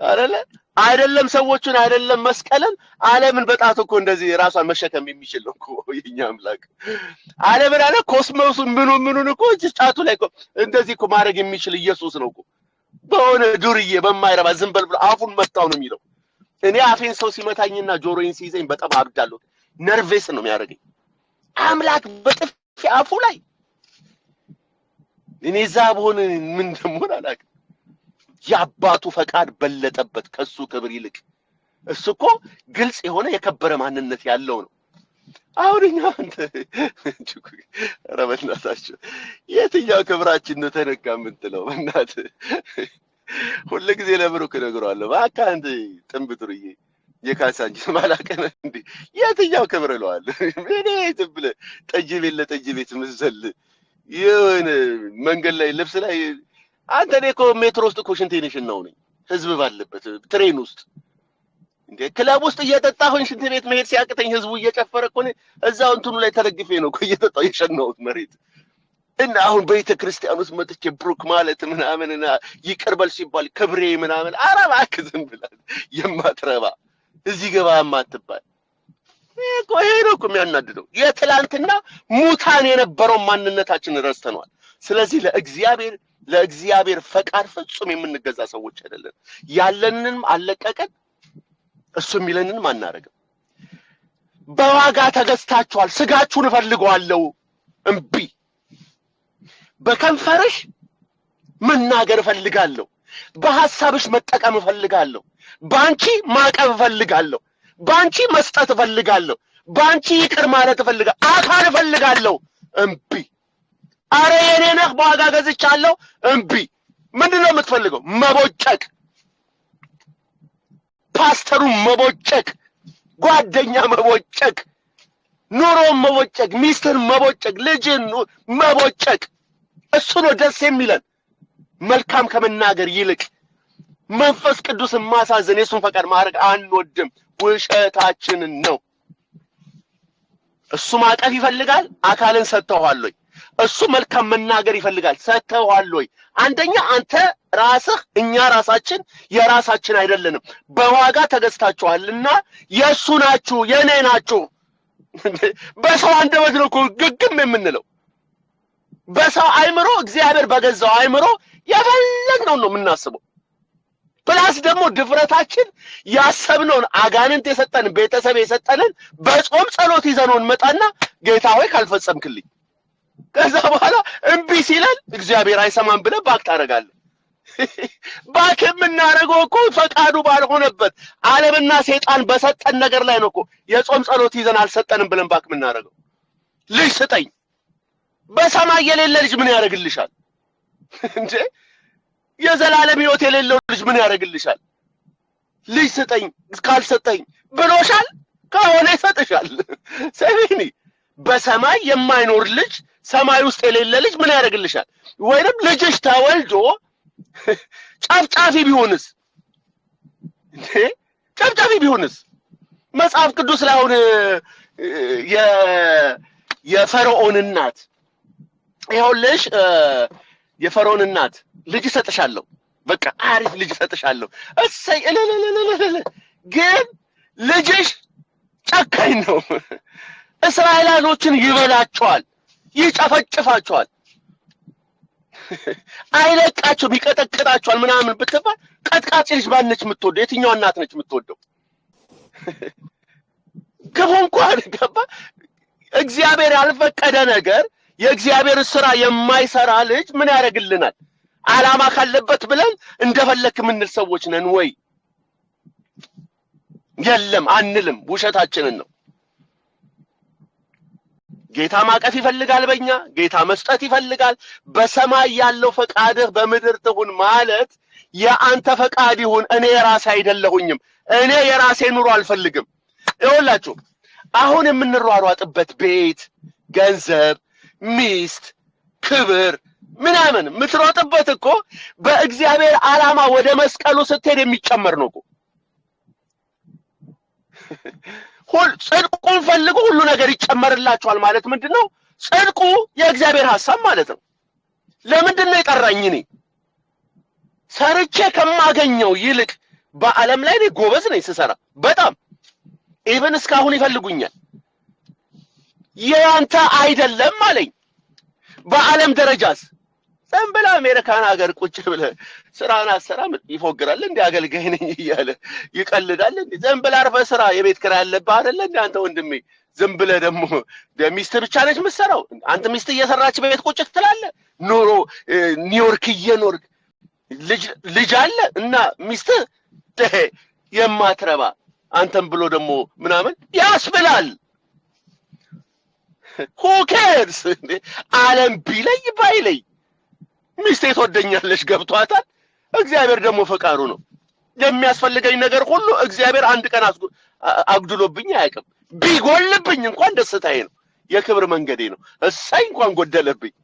አይደለ? አይደለም ሰዎቹን፣ አይደለም መስቀልን፣ ዓለምን በጣት እኮ እንደዚህ ራሷን መሸከም የሚችል ነው እኮ የኛ አምላክ። ዓለምን አለ cosmos ኡ ምኑ ምኑን እኮ እጅ ጫቱ ላይ እኮ እንደዚህ እኮ ማድረግ የሚችል ኢየሱስ ነው እኮ። በሆነ ዱርዬ በማይረባ ዝም በል ብሎ አፉን መታው ነው የሚለው። እኔ አፌን ሰው ሲመታኝና ጆሮዬን ሲይዘኝ በጣም አብዳለሁ። Nervous ነው የሚያደርገኝ። አምላክ በጥፊ አፉ ላይ እኔ እዛ ብሆን ምን እንደምሆን አላውቅም። የአባቱ ፈቃድ በለጠበት ከሱ ክብር ይልቅ። እሱ እኮ ግልጽ የሆነ የከበረ ማንነት ያለው ነው። አሁን እኛ ኧረ በእናታችሁ የትኛው ክብራችን ነው ተነካ የምትለው? በእናትህ ሁል ጊዜ ለብሩክ እነግረዋለሁ። እባክህ አንተ ጥንብ ጥሩዬ የካሳንቺስ ማላቀነ እንዴ የትኛው ክብር እለዋለሁ። እኔ ዝም ብለህ ጠጅ ቤት ለጠጅ ቤት ምዘል የሆነ መንገድ ላይ ልብስ ላይ አንተ እኔ እኮ ሜትሮ ውስጥ እኮ ሽንቴን የሸናው ነኝ፣ ህዝብ ባለበት train ውስጥ እንዴ ክለብ ውስጥ እየጠጣሁኝ ሽንት ቤት መሄድ ሲያቅተኝ ህዝቡ እየጨፈረ እኮ እኔ እዛው እንትኑ ላይ ተደግፌ ነው እኮ እየጠጣሁ የሸናሁት መሬት። እና አሁን ቤተ ክርስቲያን ውስጥ መጥቼ ብሩክ ማለት ምናምን እና ይቅር በል ሲባል ክብሬ ምናምን፣ ኧረ እባክህ ዝም ብለህ የማትረባ እዚህ ገባ የማትባል እኮ ይሄ ነው እኮ የሚያናድደው። የትላንትና ሙታን የነበረው ማንነታችንን ረስተነዋል። ስለዚህ ለእግዚአብሔር ፈቃድ ፍጹም የምንገዛ ሰዎች አይደለን። ያለንንም አለቀቀን፣ እሱ የሚለንንም አናደርግም። በዋጋ ተገዝታችኋል፣ ስጋችሁን እፈልገዋለሁ። እምቢ። በከንፈርሽ መናገር እፈልጋለሁ፣ በሐሳብሽ መጠቀም እፈልጋለሁ፣ ባንቺ ማቀብ እፈልጋለሁ፣ ባንቺ መስጠት እፈልጋለሁ፣ ባንቺ ይቅር ማለት እፈልጋለሁ፣ አካል እፈልጋለሁ። እምቢ። አረ የኔ ነህ፣ በዋጋ ገዝቻለሁ። እምቢ። ምንድን ነው የምትፈልገው? መቦጨቅ፣ ፓስተሩን መቦጨቅ፣ ጓደኛ መቦጨቅ፣ ኑሮን መቦጨቅ፣ ሚስትን መቦጨቅ፣ ልጅን መቦጨቅ። እሱ ነው ደስ የሚለን መልካም ከመናገር ይልቅ። መንፈስ ቅዱስን ማሳዘን የእሱን ፈቃድ ማድረግ አንወድም። ውሸታችንን ነው። እሱ ማቀፍ ይፈልጋል። አካልን ሰጥተዋል ወይ? እሱ መልካም መናገር ይፈልጋል። ሰጥተዋል ወይ? አንደኛ አንተ ራስህ፣ እኛ ራሳችን የራሳችን አይደለንም። በዋጋ ተገዝታችኋልና የእሱ ናችሁ፣ የኔ ናችሁ። በሰው አንደበት ነው እኮ ግግም የምንለው። በሰው አይምሮ፣ እግዚአብሔር በገዛው አይምሮ የፈለግነውን ነው የምናስበው። Plus ደግሞ ድፍረታችን ያሰብነውን አጋንንት የሰጠንን ቤተሰብ የሰጠንን በጾም ጸሎት ይዘነው እንመጣና ጌታ ሆይ ካልፈጸምክልኝ፣ ከዛ በኋላ እምቢ ሲለን እግዚአብሔር አይሰማም ብለህ back ታደርጋለህ። Back የምናደርገው እኮ ፈቃዱ ባልሆነበት ዓለምና ሴጣን በሰጠን ነገር ላይ ነው እኮ የጾም ጸሎት ይዘን አልሰጠንም ብለን back የምናደርገው። ልጅ ስጠኝ፣ በሰማይ የሌለ ልጅ ምን ያደርግልሻል እንዴ? የዘላለም ሕይወት የሌለው ልጅ ምን ያደርግልሻል? ልጅ ስጠኝ ካልሰጠኝ ብሎሻል። ከሆነ ይሰጥሻል። ሰሚኒ በሰማይ የማይኖር ልጅ፣ ሰማይ ውስጥ የሌለ ልጅ ምን ያደርግልሻል? ወይንም ልጅሽ ተወልዶ ጨፍጫፊ ቢሆንስ? እንዴ ጨፍጫፊ ቢሆንስ? መጽሐፍ ቅዱስ ላይ አሁን የፈርዖን እናት ይኸውልሽ፣ የፈርዖን እናት ልጅ እሰጥሻለሁ፣ በቃ አሪፍ ልጅ እሰጥሻለሁ፣ እሰይ እልልልልልል፣ ግን ልጅሽ ጨካኝ ነው፣ እስራኤላኖችን ይበላቸዋል፣ ይጨፈጭፋቸዋል፣ አይለቃቸውም፣ ይቀጠቅጣቸዋል ምናምን ብትባል ቀጥቃጭ ልጅ ማነች የምትወደው? የትኛዋ እናት ነች የምትወደው? ክፉ እንኳን ገባ። እግዚአብሔር ያልፈቀደ ነገር የእግዚአብሔር ስራ የማይሰራ ልጅ ምን ያደርግልናል? ዓላማ ካለበት ብለን እንደፈለክ የምንል ሰዎች ነን ወይ? የለም አንልም። ውሸታችንን ነው። ጌታ ማቀፍ ይፈልጋል፣ በእኛ ጌታ መስጠት ይፈልጋል። በሰማይ ያለው ፈቃድህ በምድር ትሁን ማለት የአንተ ፈቃድ ይሁን፣ እኔ የራሴ አይደለሁኝም። እኔ የራሴ ኑሮ አልፈልግም። ይኸውላችሁ አሁን የምንሯሯጥበት ቤት፣ ገንዘብ፣ ሚስት፣ ክብር ምናምን የምትሮጥበት እኮ በእግዚአብሔር ዓላማ ወደ መስቀሉ ስትሄድ የሚጨመር ነው እኮ። ጽድቁን ፈልጉ ሁሉ ነገር ይጨመርላችኋል ማለት ምንድን ነው? ጽድቁ የእግዚአብሔር ሐሳብ ማለት ነው። ለምንድን ነው የጠራኝ? እኔ ሰርቼ ከማገኘው ይልቅ በዓለም ላይ እኔ ጎበዝ ነኝ ስሰራ በጣም even እስካሁን ይፈልጉኛል። የአንተ አይደለም አለኝ። በዓለም ደረጃስ ዝም ብለህ አሜሪካን ሀገር ቁጭ ብለህ ስራህን አትሰራም? ይፎግራል እንደ አገልጋይ ነኝ እያለ ይቀልዳል። እንዴ ዝም ብለህ አርፈህ ስራ። የቤት ኪራይ ያለብህ አይደለ እንደ አንተ ወንድሜ? ዝም ብለህ ደግሞ ሚስትህ ብቻ ነች የምትሰራው። አንተ ሚስትህ እየሰራች ቤት ቁጭ ትላለህ። ኑሮ ኒውዮርክ እየኖርክ ልጅ አለ እና ሚስትህ የማትረባ አንተም ብሎ ደግሞ ምናምን ያስብላል። Who cares? ዓለም ቢለይ ባይለይ ሚስቴ ትወደኛለች፣ ገብቷታል። እግዚአብሔር ደግሞ ፈቃዱ ነው። የሚያስፈልገኝ ነገር ሁሉ እግዚአብሔር አንድ ቀን አጉድሎብኝ አያውቅም። ቢጎልብኝ እንኳን ደስታዬ ነው፣ የክብር መንገዴ ነው። እሰይ እንኳን ጎደለብኝ።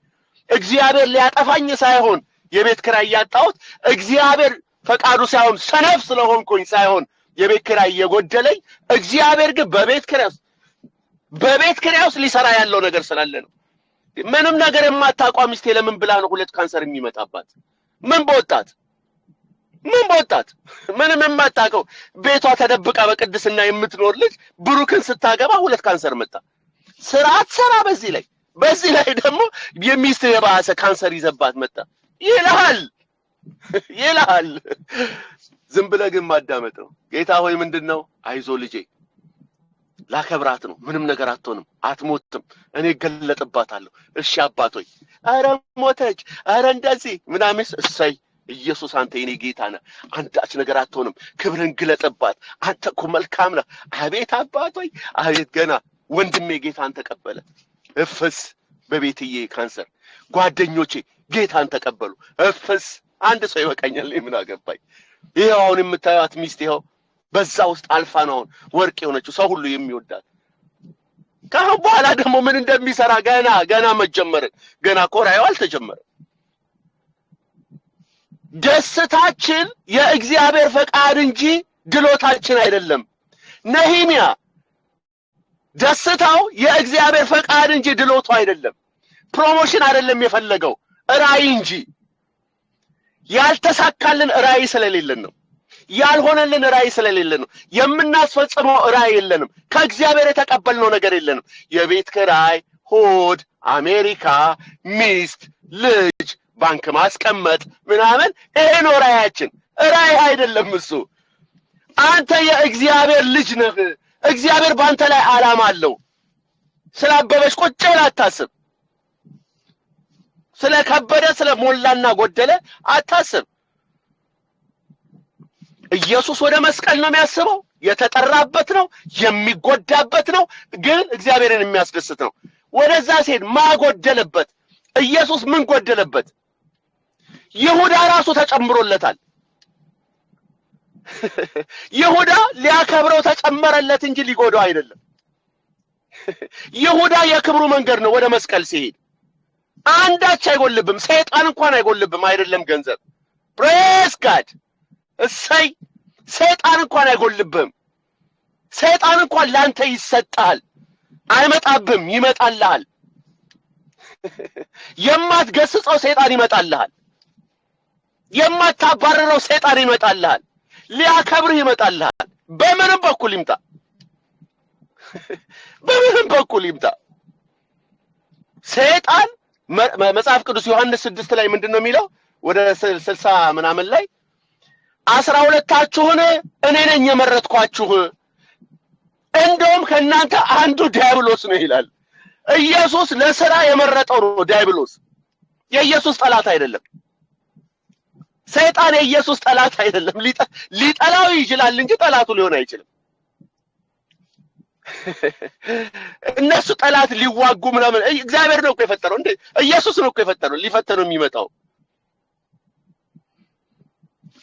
እግዚአብሔር ሊያጠፋኝ ሳይሆን የቤት ኪራይ ያጣሁት እግዚአብሔር ፈቃዱ ሳይሆን ሰነፍ ስለሆንኩኝ ሳይሆን የቤት ኪራይ እየጎደለኝ፣ እግዚአብሔር ግን በቤት ኪራይ ውስጥ ሊሰራ ያለው ነገር ስላለ ነው። ምንም ነገር የማታውቋ ሚስቴ ለምን ብላ ነው ሁለት ካንሰር የሚመጣባት? ምን በወጣት ምን በወጣት ምንም የማታውቀው ቤቷ ተደብቃ በቅድስና የምትኖር ልጅ ብሩክን ስታገባ ሁለት ካንሰር መጣ። ስራ አትሰራ። በዚህ ላይ ደግሞ የሚስት የባሰ ካንሰር ይዘባት መጣ ይልሃል ይልሃል። ዝም ብለህ ግን ማዳመጥ ነው። ጌታ ሆይ ምንድን ነው? አይዞ ልጄ ላከብራት ነው። ምንም ነገር አትሆንም፣ አትሞትም። እኔ እገለጥባታለሁ። እሺ አባት ሆይ፣ ኧረ ሞተች፣ ኧረ እንደዚህ ምናምን። እሰይ ኢየሱስ አንተ የኔ ጌታ ነህ፣ አንዳች ነገር አትሆንም፣ ክብርን ግለጥባት። አንተ እኮ መልካም ነህ። አቤት አባት ሆይ አቤት። ገና ወንድሜ ጌታን ተቀበለ። እፍስ በቤትዬ ካንሰር፣ ጓደኞቼ ጌታን ተቀበሉ። እፍስ አንድ ሰው ይበቃኛል፣ እኔ ምን አገባኝ? ይኸው አሁን የምታዩት ሚስት ይኸው በዛ ውስጥ አልፋ ነው አሁን ወርቅ የሆነችው ሰው ሁሉ የሚወዳት። ከአሁን በኋላ ደግሞ ምን እንደሚሰራ ገና ገና መጀመርን ገና እኮ ራእዩ አልተጀመረም። ደስታችን የእግዚአብሔር ፈቃድ እንጂ ድሎታችን አይደለም። ነህምያ ደስታው የእግዚአብሔር ፈቃድ እንጂ ድሎቱ አይደለም። Promotion አይደለም የፈለገው ራእይ እንጂ። ያልተሳካልን ራእይ ስለሌለን ነው። ያልሆነልን ራእይ ስለሌለን ነው። የምናስፈጽመው ራእይ የለንም። ከእግዚአብሔር የተቀበልነው ነገር የለንም። የቤት ኪራይ፣ ሆድ፣ አሜሪካ፣ ሚስት፣ ልጅ፣ ባንክ ማስቀመጥ ምናምን፣ ይሄ ነው ራእያችን። ራእይ አይደለም እሱ። አንተ የእግዚአብሔር ልጅ ነህ። እግዚአብሔር በአንተ ላይ ዓላማ አለው። ስላበበች ቁጭ ብለህ አታስብ። ስለ ከበደ ስለ ሞላና ጎደለ አታስብ። ኢየሱስ ወደ መስቀል ነው የሚያስበው። የተጠራበት ነው፣ የሚጎዳበት ነው፣ ግን እግዚአብሔርን የሚያስደስት ነው። ወደዛ ሲሄድ ማጎደለበት? ኢየሱስ ምን ጎደለበት? ይሁዳ ራሱ ተጨምሮለታል። ይሁዳ ሊያከብረው ተጨመረለት እንጂ ሊጎዳው አይደለም። ይሁዳ የክብሩ መንገድ ነው ወደ መስቀል ሲሄድ አንዳች አይጎልብም። ሰይጣን እንኳን አይጎልብም። አይደለም ገንዘብ። Praise God እሰይ። ሰይጣን እንኳን አይጎልብም። ሰይጣን እንኳን ላንተ ይሰጣል። አይመጣብም፣ ይመጣልሃል። የማትገስጸው ሰይጣን ይመጣልሃል። የማታባረረው ሰይጣን ይመጣልሃል። ሊያከብርህ ይመጣልሃል። በምንም በኩል ይምጣ፣ በምንም በኩል ይምጣ። ሰይጣን መጽሐፍ ቅዱስ ዮሐንስ 6 ላይ ምንድን ነው የሚለው? ወደ 60 ምናምን ላይ 12ታችሁን እኔ ነኝ የመረጥኳችሁ፣ እንደውም ከእናንተ አንዱ ዲያብሎስ ነው ይላል። ኢየሱስ ለስራ የመረጠው ነው ዲያብሎስ። የኢየሱስ ጠላት አይደለም። ሰይጣን የኢየሱስ ጠላት አይደለም። ሊጠላው ይችላል እንጂ ጠላቱ ሊሆን አይችልም። እነሱ ጠላት ሊዋጉ ምናምን እግዚአብሔር ነው እኮ የፈጠረው እንዴ! ኢየሱስ ነው እኮ የፈጠረው ሊፈተነው የሚመጣው።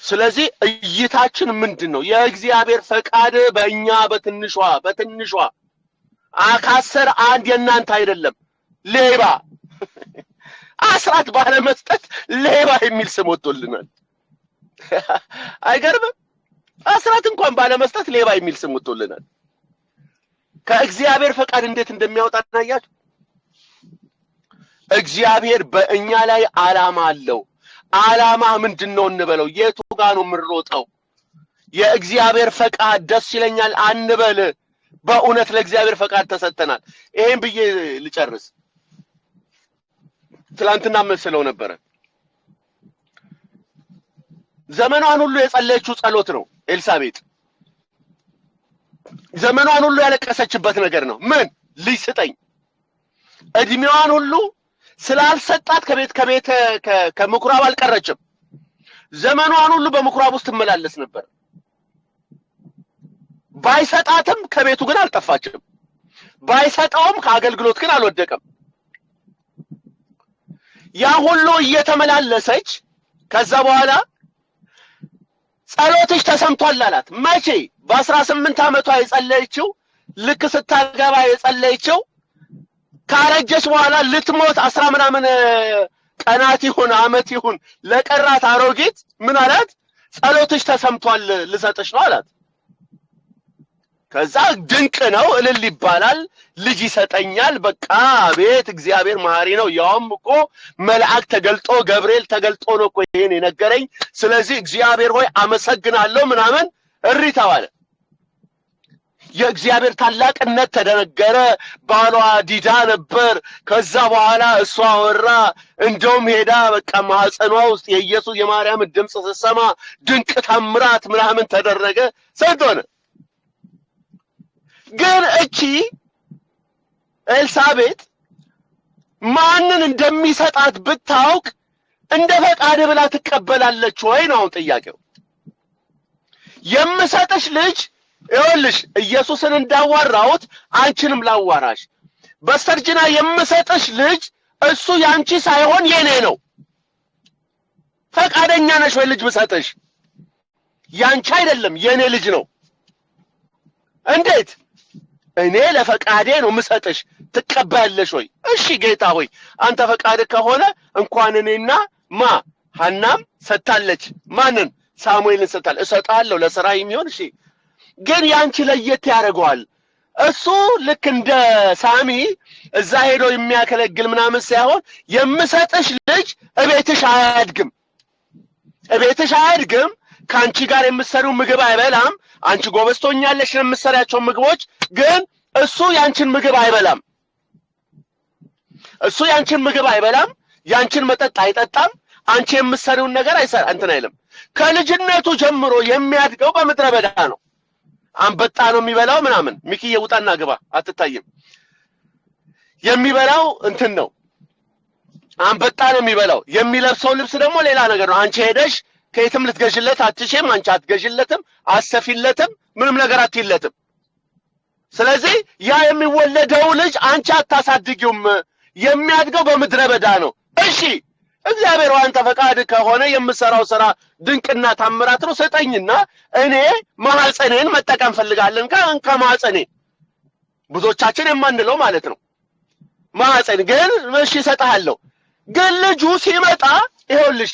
ስለዚህ እይታችን ምንድን ነው? የእግዚአብሔር ፈቃድ በእኛ በትንሿ በትንሿ አካሰር አንድ የእናንተ አይደለም። ሌባ አስራት ባለመስጠት ሌባ የሚል ስም ወጥቶልናል። አይገርምም? አስራት እንኳን ባለመስጠት ሌባ የሚል ስም ወጥቶልናል። ከእግዚአብሔር ፈቃድ እንዴት እንደሚያወጣን አያችሁ? እግዚአብሔር በእኛ ላይ ዓላማ አለው። ዓላማ ምንድን ነው እንበለው? የቱ ጋር ነው የምንሮጠው? የእግዚአብሔር ፈቃድ ደስ ይለኛል አንበል። በእውነት ለእግዚአብሔር ፈቃድ ተሰጥተናል። ይሄን ብዬ ልጨርስ። ትላንትና መስለው ነበረ። ዘመኗን ሁሉ የጸለየችው ጸሎት ነው ኤልሳቤጥ። ዘመኗን ሁሉ ያለቀሰችበት ነገር ነው። ምን ልጅ ስጠኝ። እድሜዋን ሁሉ ስላልሰጣት ከቤት ከቤተ ከምኩራብ አልቀረችም። ዘመኗን ሁሉ በምኩራብ ውስጥ ትመላለስ ነበር። ባይሰጣትም ከቤቱ ግን አልጠፋችም። ባይሰጠውም ከአገልግሎት ግን አልወደቀም። ያ ሁሉ እየተመላለሰች ከዛ በኋላ ጸሎትሽ ተሰምቷል አላት። መቼ? በ18 ዓመቷ የጸለየችው ልክ ስታገባ የጸለየችው ካረጀች በኋላ ልትሞት 10 ምናምን ቀናት ይሁን አመት ይሁን ለቀራት አሮጊት ምን አላት? ጸሎትሽ ተሰምቷል ልሰጥሽ ነው አላት። ከዛ ድንቅ ነው፣ እልል ይባላል፣ ልጅ ይሰጠኛል፣ በቃ ቤት እግዚአብሔር መሐሪ ነው። ያውም እኮ መልአክ ተገልጦ ገብርኤል ተገልጦ ነው እኮ ይሄን የነገረኝ። ስለዚህ እግዚአብሔር ሆይ አመሰግናለሁ ምናምን እሪ ተባለ። የእግዚአብሔር ታላቅነት ተደነገረ። ባሏ ዲዳ ነበር። ከዛ በኋላ እሷ ወራ እንደውም ሄዳ በቃ ማህፀኗ ውስጥ የኢየሱስ የማርያምን ድምፅ ስትሰማ ድንቅ ታምራት ምናምን ተደረገ። ስንት ሆነ? ግን እቺ ኤልሳቤጥ ማንን እንደሚሰጣት ብታውቅ እንደ ፈቃድ ብላ ትቀበላለች ወይ ነው አሁን ጥያቄው። የምሰጥሽ ልጅ ይኸውልሽ፣ ኢየሱስን እንዳዋራሁት አንቺንም ላዋራሽ። በስተርጅና የምሰጥሽ ልጅ እሱ ያንቺ ሳይሆን የኔ ነው። ፈቃደኛ ነሽ ወይ ልጅ ብሰጥሽ? ያንቺ አይደለም የኔ ልጅ ነው። እንዴት? እኔ ለፈቃዴ ነው ምሰጥሽ፣ ትቀበያለሽ ወይ? እሺ ጌታ ሆይ አንተ ፈቃድ ከሆነ እንኳን እኔና ማ ሐናም ሰጥታለች። ማንን? ሳሙኤልን ሰጥታለች። እሰጣለሁ ለስራ የሚሆን እሺ። ግን ያንቺ ለየት ያደርገዋል። እሱ ልክ እንደ ሳሚ እዛ ሄዶ የሚያከለግል ምናምን ሳይሆን የምሰጥሽ ልጅ እቤትሽ አያድግም፣ እቤትሽ አያድግም። ከአንቺ ጋር የምትሰሪው ምግብ አይበላም። አንቺ ጎበዝ ትሆኛለሽ የምትሰሪያቸው ምግቦች፣ ግን እሱ ያንቺን ምግብ አይበላም። እሱ ያንቺን ምግብ አይበላም፣ ያንቺን መጠጥ አይጠጣም። አንቺ የምትሰሪውን ነገር አይሰራ እንትን አይልም። ከልጅነቱ ጀምሮ የሚያድገው በምድረ በዳ ነው። አንበጣ ነው የሚበላው ምናምን። ሚኪዬ ውጣና ግባ፣ አትታይም። የሚበላው እንትን ነው፣ አንበጣ ነው የሚበላው። የሚለብሰው ልብስ ደግሞ ሌላ ነገር ነው። አንቺ ሄደሽ ከየትም ልትገዥለት አትችይም። አንቺ አትገዥለትም፣ አትሰፊለትም፣ ምንም ነገር አትይለትም። ስለዚህ ያ የሚወለደው ልጅ አንቺ አታሳድጊውም፣ የሚያድገው በምድረ በዳ ነው። እሺ እግዚአብሔር አንተ ፈቃድ ከሆነ የምሰራው ስራ ድንቅና ታምራት ነው፣ ስጠኝና እኔ ማህፀኔን መጠቀም ፈልጋለን። ከማህፀኔ ብዙዎቻችን የማንለው ማለት ነው። ማህፀን ግን እሺ እሰጥሃለሁ። ግን ልጁ ሲመጣ ይኸውልሽ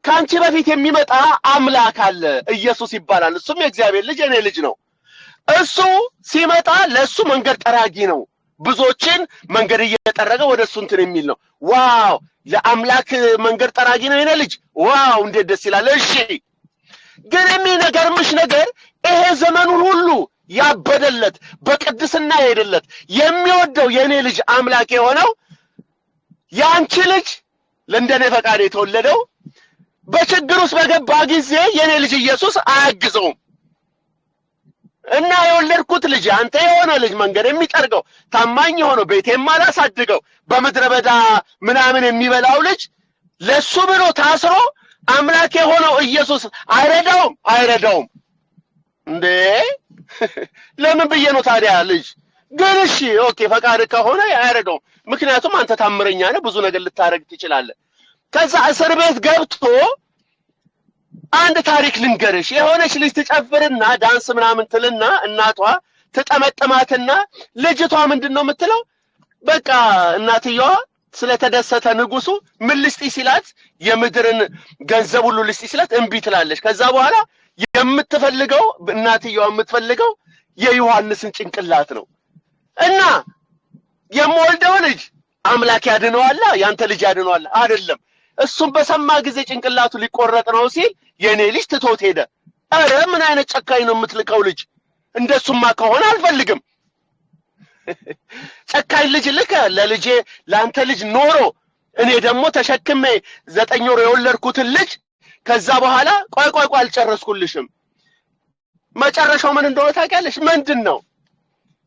ከአንቺ በፊት የሚመጣ አምላክ አለ፣ ኢየሱስ ይባላል። እሱም የእግዚአብሔር ልጅ የኔ ልጅ ነው። እሱ ሲመጣ ለእሱ መንገድ ጠራጊ ነው። ብዙዎችን መንገድ እየጠረገ ወደ እሱ እንትን የሚል ነው። Wow ለአምላክ መንገድ ጠራጊ ነው የኔ ልጅ። Wow እንዴት ደስ ይላል። እሺ ግን የሚገርምሽ ነገር ይሄ ዘመኑን ሁሉ ያበደለት በቅድስና የሄደለት የሚወደው የኔ ልጅ አምላክ የሆነው የአንቺ ልጅ ለእንደኔ ፈቃድ የተወለደው በችግር ውስጥ በገባ ጊዜ የኔ ልጅ ኢየሱስ አያግዘውም። እና የወለድኩት ልጅ አንተ የሆነ ልጅ መንገድ የሚጠርገው ታማኝ የሆነው ቤቴም አላሳድገው በምድረ በዳ ምናምን የሚበላው ልጅ ለሱ ብሎ ታስሮ አምላክ የሆነው ኢየሱስ አይረዳውም? አይረዳውም እንዴ? ለምን ብዬ ነው ታዲያ ልጅ ግን እሺ okay ፈቃድ ከሆነ አይረዳውም። ምክንያቱም አንተ ታምረኛ ነህ፣ ብዙ ነገር ልታረግ ትችላለህ። ከዛ እስር ቤት ገብቶ አንድ ታሪክ ልንገርሽ። የሆነች ልጅ ትጨፍርና ዳንስ ምናምን ትልና እናቷ ትጠመጥማትና ልጅቷ ምንድን ነው የምትለው? በቃ እናትየዋ ስለተደሰተ ንጉሱ ምን ልስጥሽ ሲላት የምድርን ገንዘብ ሁሉ ልስጥሽ ሲላት እምቢ ትላለች። ከዛ በኋላ የምትፈልገው እናትየዋ የምትፈልገው የዮሐንስን ጭንቅላት ነው። እና የምወልደው ልጅ አምላክ ያድነዋል፣ ያንተ ልጅ ያድነዋል አይደለም። እሱም በሰማ ጊዜ ጭንቅላቱ ሊቆረጥ ነው ሲል የኔ ልጅ ትቶት ሄደ። ኧረ ምን አይነት ጨካኝ ነው የምትልከው ልጅ! እንደሱማ ከሆነ አልፈልግም። ጨካኝ ልጅ ልከ ለልጄ ለአንተ ልጅ ኖሮ እኔ ደግሞ ተሸክሜ 9 ወር የወለድኩትን ልጅ ከዛ በኋላ ቆይ ቆይ ቆይ አልጨረስኩልሽም። መጨረሻው ምን እንደሆነ ታውቂያለሽ? ምንድን ነው?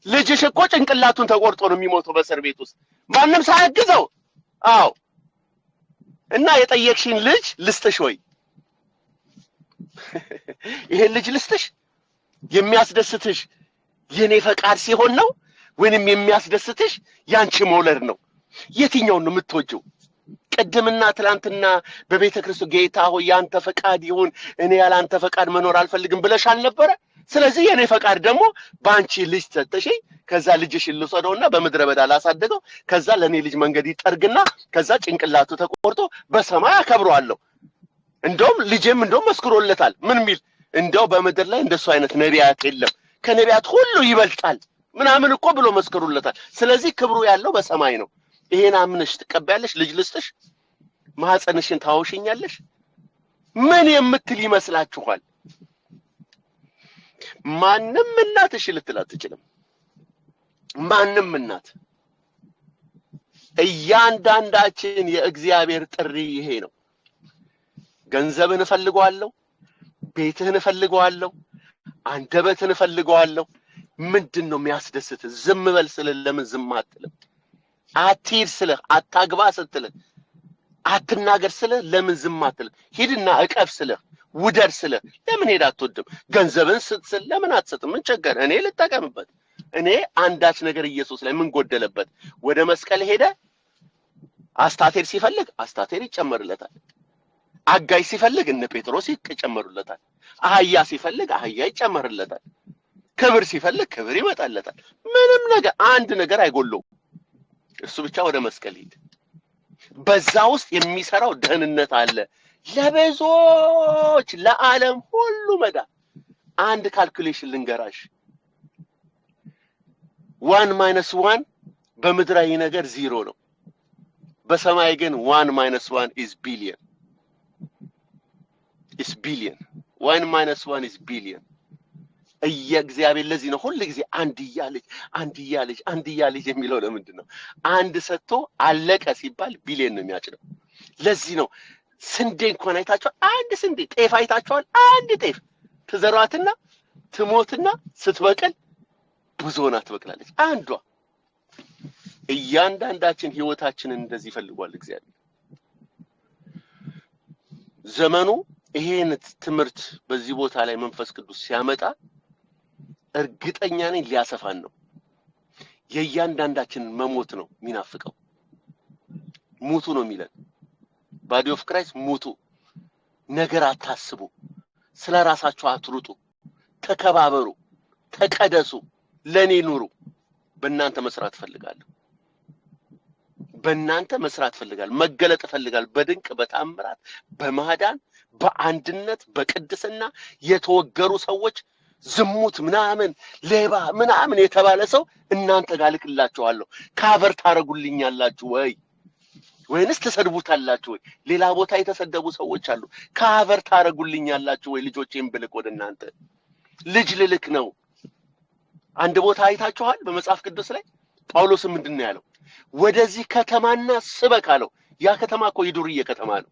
ልጅሽ እኮ ጭንቅላቱን ተቆርጦ ነው የሚሞተው በእስር ቤት ውስጥ ማንም ሳያግዘው። አዎ። እና የጠየቅሽኝ ልጅ ልስጥሽ ወይ? ይሄን ልጅ ልስጥሽ? የሚያስደስትሽ የኔ ፈቃድ ሲሆን ነው ወይንም የሚያስደስትሽ ያንቺ መውለድ ነው? የትኛውን ነው የምትወጂው? ቅድምና ትላንትና በቤተ ክርስቲያን ጌታ ሆይ ያንተ ፈቃድ ይሁን፣ እኔ ያላንተ ፈቃድ መኖር አልፈልግም ብለሽ አልነበረ? ስለዚህ የኔ ፈቃድ ደግሞ ባንቺ ልጅ ሰጥተሽኝ ከዛ ልጅሽን ልውሰደውና በምድረ በዳ ላሳድገው፣ ከዛ ለኔ ልጅ መንገድ ይጠርግና ከዛ ጭንቅላቱ ተቆርጦ በሰማይ አከብረዋለሁ። እንደውም ልጄም እንደውም መስክሮለታል። ምን ሚል እንደው በምድር ላይ እንደሱ አይነት ነቢያት የለም፣ ከነቢያት ሁሉ ይበልጣል ምናምን እኮ ብሎ መስክሮለታል። ስለዚህ ክብሩ ያለው በሰማይ ነው። ይሄን አምነሽ ትቀበያለሽ? ልጅ ልስጥሽ? ማህፀንሽን ታውሽኛለሽ? ምን የምትል ይመስላችኋል? ማንም እናት እሺ ልትል አትችልም። ማንም እናት። እያንዳንዳችን የእግዚአብሔር ጥሪ ይሄ ነው። ገንዘብን እፈልገዋለሁ፣ ቤትህን እፈልገዋለሁ፣ አንደበትህን እፈልገዋለሁ። ምንድነው የሚያስደስትህ? ዝም በል ስልህ ለምን ዝም አትልም? አትሂድ ስልህ፣ አታግባ ስትልህ፣ አትናገር ስልህ ለምን ዝም አትልም? ሂድና እቀፍ ስልህ፣ ውደድ ስልህ ለምን ሄድ አትወድም? ገንዘብን ስትስል ለምን አትሰጥም? ምን ቸገረህ? እኔ ልጠቀምበት። እኔ አንዳች ነገር ኢየሱስ ላይ ምን ጎደለበት? ወደ መስቀል ሄደ። አስታቴር ሲፈልግ አስታቴር ይጨመርለታል። አጋይ ሲፈልግ እነ ጴጥሮስ ይጨመሩለታል። አህያ ሲፈልግ አህያ ይጨመርለታል። ክብር ሲፈልግ ክብር ይመጣለታል። ምንም ነገር አንድ ነገር አይጎለውም። እሱ ብቻ ወደ መስቀል ሂድ። በዛ ውስጥ የሚሰራው ደህንነት አለ ለብዙዎች ለዓለም ሁሉ መዳን። አንድ calculation ልንገራሽ። 1 - 1 በምድራዊ ነገር 0 ነው። በሰማይ ግን 1 - 1 is billion. Is billion. 1 - 1 is billion. እግዚአብሔር ለዚህ ነው ሁሉ ጊዜ አንድያ ልጅ አንድያ ልጅ አንድያ ልጅ የሚለው። ለምንድን ነው? አንድ ሰጥቶ አለቀ ሲባል ቢሊየን ነው የሚያጭደው። ለዚህ ነው ስንዴ እንኳን አይታችኋል? አንድ ስንዴ ጤፍ አይታችኋል? አንድ ጤፍ ትዘሯትና ትሞትና ስትበቅል ብዙ ሆና ትበቅላለች። አንዷ እያንዳንዳችን ህይወታችንን እንደዚህ ይፈልጓል እግዚአብሔር። ዘመኑ ይሄን ትምህርት በዚህ ቦታ ላይ መንፈስ ቅዱስ ሲያመጣ እርግጠኛ ነኝ ሊያሰፋን ነው። የእያንዳንዳችንን መሞት ነው የሚናፍቀው። ሙቱ ነው የሚለን። Body of Christ ሙቱ። ነገር አታስቡ፣ ስለራሳችሁ አትሩጡ፣ ተከባበሩ፣ ተቀደሱ፣ ለኔ ኑሩ። በእናንተ መስራት እፈልጋለሁ። በእናንተ መስራት እፈልጋለሁ። መገለጥ እፈልጋለሁ። በድንቅ በታምራት በማዳን በአንድነት በቅድስና የተወገሩ ሰዎች ዝሙት ምናምን ሌባ ምናምን የተባለ ሰው እናንተ ጋር ልክላችኋለሁ። cover ታረጉልኛላችሁ ወይ ወይንስ ትሰድቡታላችሁ ወይ? ሌላ ቦታ የተሰደቡ ሰዎች አሉ። cover ታረጉልኛላችሁ ወይ? ልጆቼን ብልክ ወደ እናንተ ልጅ ልልክ ነው። አንድ ቦታ አይታችኋል በመጽሐፍ ቅዱስ ላይ ጳውሎስ ምንድነው ያለው? ወደዚህ ከተማና ስበክ አለው። ያ ከተማ እኮ የዱርዬ ከተማ ነው።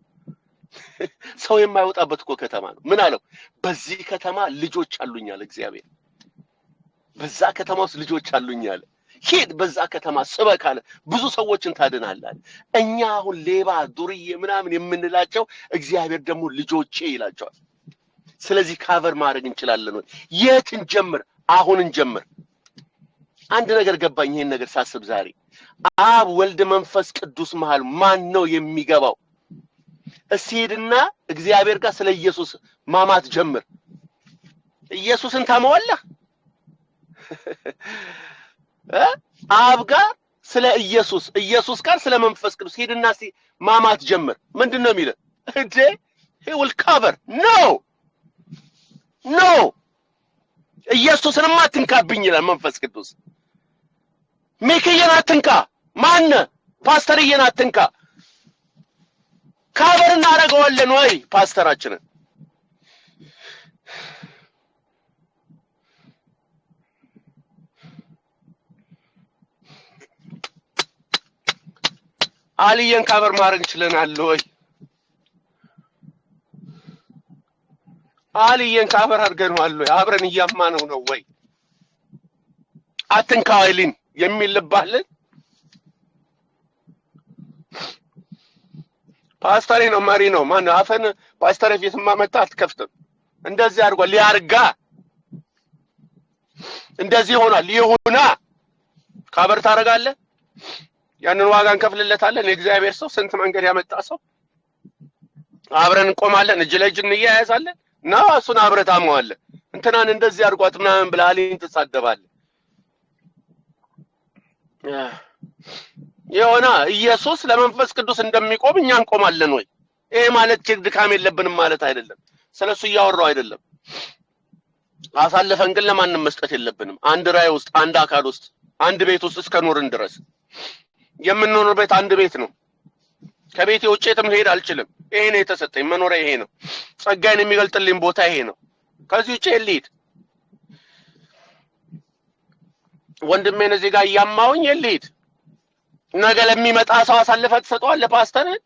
ሰው የማይወጣበት እኮ ከተማ ነው። ምን አለው? በዚህ ከተማ ልጆች አሉኝ አለ እግዚአብሔር። በዛ ከተማ ውስጥ ልጆች አሉኝ አለ። ሂድ በዛ ከተማ ስበክ አለ። ብዙ ሰዎችን ታድናለህ አለ። እኛ አሁን ሌባ ዱርዬ ምናምን የምንላቸው እግዚአብሔር ደግሞ ልጆቼ ይላቸዋል። ስለዚህ cover ማድረግ እንችላለን ወይ? የት እንጀምር? አሁን እንጀምር። አንድ ነገር ገባኝ ይሄን ነገር ሳስብ ዛሬ። አብ ወልድ መንፈስ ቅዱስ መሃል ማን ነው የሚገባው? እስቲ ሂድና እግዚአብሔር ጋር ስለ ኢየሱስ ማማት ጀምር። ኢየሱስን ታማዋለህ? አብ ጋር ስለ ኢየሱስ፣ ኢየሱስ ጋር ስለ መንፈስ ቅዱስ ሂድና እስቲ ማማት ጀምር። ምንድን ነው የሚልህ? እንዴ he will cover no no ኢየሱስንማ አትንካብኝ ይላል መንፈስ ቅዱስ። ሚክዬን አትንካ፣ ማነ ፓስተርዬን አትንካ። cover እናደርገዋለን ወይ ፓስተራችንን? አልየን cover ማድረግ እንችለናል ወይ? አልየን cover አድርገነዋል ወይ? አብረን እያማነው ነው ወይ? አትንካ አይሊን የሚል ልብ አለን? ፓስተሬ ነው መሪ ነው ማን አፈን ፓስተሬ ፊትማ መጣ አትከፍትም። እንደዚህ አድርጓል ሊያርጋ እንደዚህ ይሆናል ይሁና። cover ታደርጋለህ። ያንን ዋጋ እንከፍልለታለን። የእግዚአብሔር ሰው ስንት መንገድ ያመጣ ሰው አብረን እንቆማለን፣ እጅ ለእጅ እንያያዛለን። ና እሱን አብረህ ታመዋለህ። እንትናን እንደዚህ አድርጓት ምናምን ብለህ አሊን ትሳደባለህ። የሆነ ኢየሱስ ለመንፈስ ቅዱስ እንደሚቆም እኛ እንቆማለን ወይ? ይሄ ማለት ድካም የለብንም ማለት አይደለም። ስለሱ እያወራው አይደለም። አሳልፈን ግን ለማንም መስጠት የለብንም። አንድ ራእይ ውስጥ፣ አንድ አካል ውስጥ፣ አንድ ቤት ውስጥ እስከኖርን ድረስ የምንኖር ቤት አንድ ቤት ነው። ከቤቴ ውጭ የትም ልሄድ አልችልም። ይሄ ነው የተሰጠኝ መኖሪያ፣ ይሄ ነው ጸጋዬን የሚገልጥልኝ ቦታ ይሄ ነው። ከዚህ ውጭ ልሂድ? ወንድሜን እዚህ ጋር እያማውኝ ልሂድ? ነገ ለሚመጣ ሰው አሳልፈህ ትሰጠዋለህ ፓስተርህን?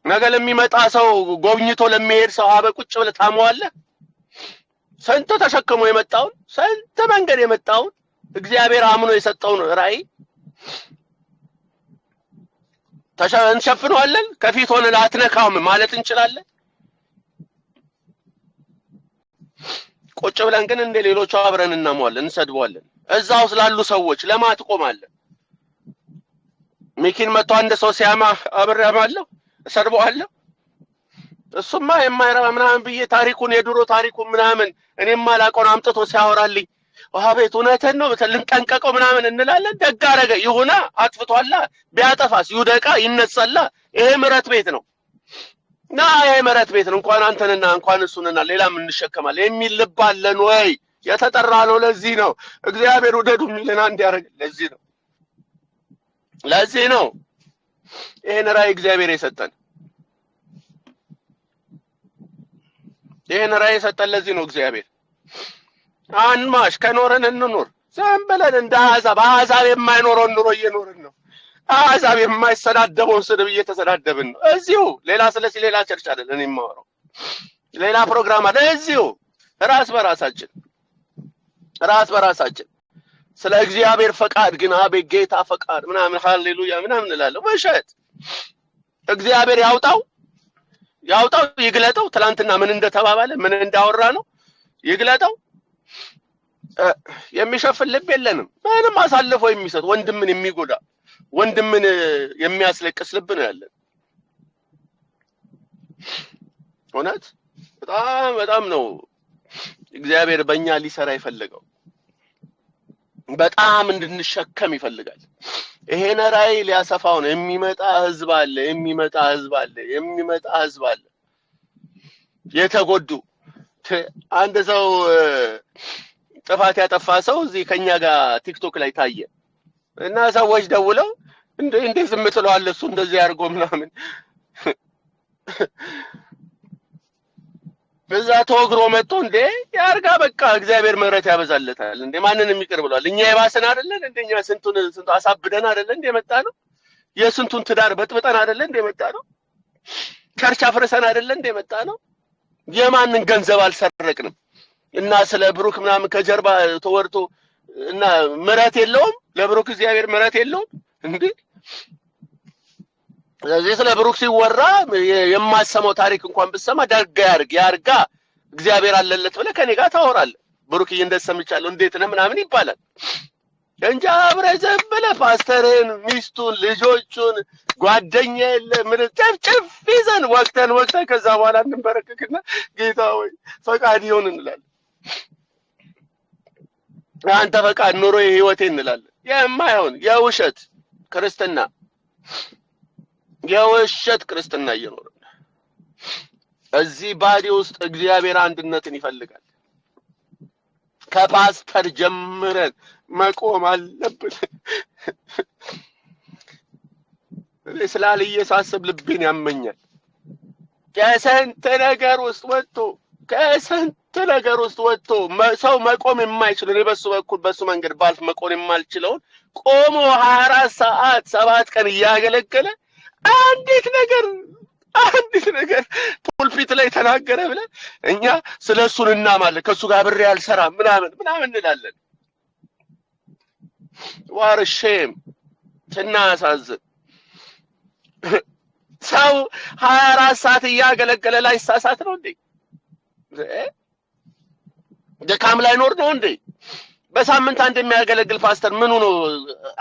ነገ ለሚመጣ ሰው ጎብኝቶ ለሚሄድ ሰው አበ ቁጭ ብለህ ታመዋለህ? ስንት ተሸክሞ የመጣውን ስንት መንገድ የመጣውን እግዚአብሔር አምኖ የሰጠውን ራእይ እንሸፍነዋለን? ከፊት ሆነን አትነካውም ማለት እንችላለን? ቁጭ ብለን ግን እንደ ሌሎቹ አብረን እናመዋለን፣ እንሰድበዋለን። እዛው ስላሉ ሰዎች ለማ ትቆማለህ? ሚኪን መጥቶ አንድ ሰው ሲያማ አብሬ አማለሁ፣ እሰድበዋለሁ። እሱማ የማይረባ ምናምን ብዬ ታሪኩን የድሮ ታሪኩን ምናምን እኔም አላውቀውን አምጥቶ ሲያወራልኝ አቤት እውነትህን ነው ልንጠንቀቀው ምናምን እንላለን። ደግ አደረገ ይሁና፣ አጥፍቷላ። ቢያጠፋስ ይውደቃ፣ ይነሳላ። ይሄ ምሕረት ቤት ነው ና ይሄ ምሕረት ቤት ነው። እንኳን አንተንና እንኳን እሱንና ሌላም እንሸከማለን የሚል ልብ አለን ወይ? የተጠራ ነው። ለዚህ ነው እግዚአብሔር ውደዱ የሚለን አንድ ያደረገ ለዚህ ነው። ለዚህ ነው ይሄን ራእይ እግዚአብሔር የሰጠን። ይሄን ራእይ የሰጠን ለዚህ ነው እግዚአብሔር። አንማሽ ከኖረን እንኑር። ዝም ብለን እንደ አሕዛብ አሕዛብ የማይኖረውን ኑሮ እየኖርን ነው። አሕዛብ የማይሰዳደበውን ስድብ እየተሰዳደብን ነው። እዚሁ ሌላ ስለዚህ ሌላ church አይደል እኔ የማወራው፣ ሌላ ፕሮግራም አለ። እዚሁ ራስ በራሳችን ራስ በራሳችን ስለ እግዚአብሔር ፈቃድ ግን አቤት ጌታ ፈቃድ ምናምን ሃሌሉያ ምናምን እንላለን። ውሸት። እግዚአብሔር ያውጣው ያውጣው ይግለጠው። ትላንትና ምን እንደተባባለ ምን እንዳወራ ነው ይግለጠው። የሚሸፍን ልብ የለንም። ምንም አሳልፎ የሚሰጥ ወንድምን የሚጎዳ ወንድምን የሚያስለቅስ ልብ ነው ያለን። እውነት በጣም በጣም ነው እግዚአብሔር በእኛ ሊሰራ የፈለገው። በጣም እንድንሸከም ይፈልጋል። ይሄን ራእይ ሊያሰፋው ነው። የሚመጣ ህዝብ አለ፣ የሚመጣ ህዝብ አለ፣ የሚመጣ ህዝብ አለ። የተጎዱ አንድ ሰው ጥፋት ያጠፋ ሰው እዚህ ከኛ ጋር ቲክቶክ ላይ ታየ እና ሰዎች ደውለው እንዴ እንዴ ዝም ትለዋለህ እሱ እንደዚህ አድርጎ ምናምን በዛ ተወግሮ መጥቶ እንዴ ያርጋ በቃ እግዚአብሔር ምሕረት ያበዛለታል። እንዴ ማንንም ይቅር ብሏል። እኛ የባሰን አይደለን እንዴ? እኛ ስንቱን ስንቱ አሳብደን አይደለን እንዴ የመጣ ነው? የስንቱን ትዳር በጥብጠን አይደለን እንዴ የመጣ ነው? church አፍርሰን አይደለን እንዴ የመጣ ነው? የማንን ገንዘብ አልሰረቅንም? እና ስለ ብሩክ ምናምን ከጀርባ ተወርቶ እና ምሕረት የለውም ለብሩክ፣ እግዚአብሔር ምሕረት የለውም እንዴ? ስለዚህ ስለ ብሩክ ሲወራ የማሰማው ታሪክ እንኳን ብሰማ ደጋ ያርግ ያርጋ እግዚአብሔር አለለት ብለህ ከኔ ጋር ታወራለህ። ብሩክዬ እንደዚህ ሰምቻለሁ እንዴት ነህ ምናምን ይባላል እንጂ አብረህ ዝም ብለህ ፓስተርህን፣ ሚስቱን፣ ልጆቹን፣ ጓደኛ የለ ምን ጨፍጨፍ ይዘን ወቅተን ወቅተን ከዛ በኋላ እንበረከክና ጌታ ሆይ ፈቃድ ይሁን እንላለን። አንተ ፈቃድ ኑሮ ህይወቴ እንላለን። የማይሆን የውሸት ክርስትና፣ የውሸት ክርስትና እየኖርን እዚህ body ውስጥ እግዚአብሔር አንድነትን ይፈልጋል። ከፓስተር ጀምረን መቆም አለብን። እኔ ስላልዬ ሳስብ ልቤን ያመኛል። ከስንት ነገር ውስጥ ወጥቶ፣ ከስንት ነገር ውስጥ ወጥቶ ሰው መቆም የማይችል፣ እኔ በሱ በኩል በሱ መንገድ ባልፍ መቆም የማልችለውን ቆሞ 24 ሰዓት 7 ቀን እያገለገለ አንዲት ነገር፣ አንዲት ነገር pulpit ላይ ተናገረ ብለን እኛ ስለ እሱ እናማለን። ከእሱ ጋር አብሬ አልሰራም ምናምን ምናምን እንላለን። What a shame፣ ስናሳዝን። ሰው 24 ሰዓት እያገለገለ ላይሳሳት ነው እንዴ? ድካም ላይኖር ነው እንዴ? በሳምንት አንድ የሚያገለግል ፓስተር ምኑ ነው?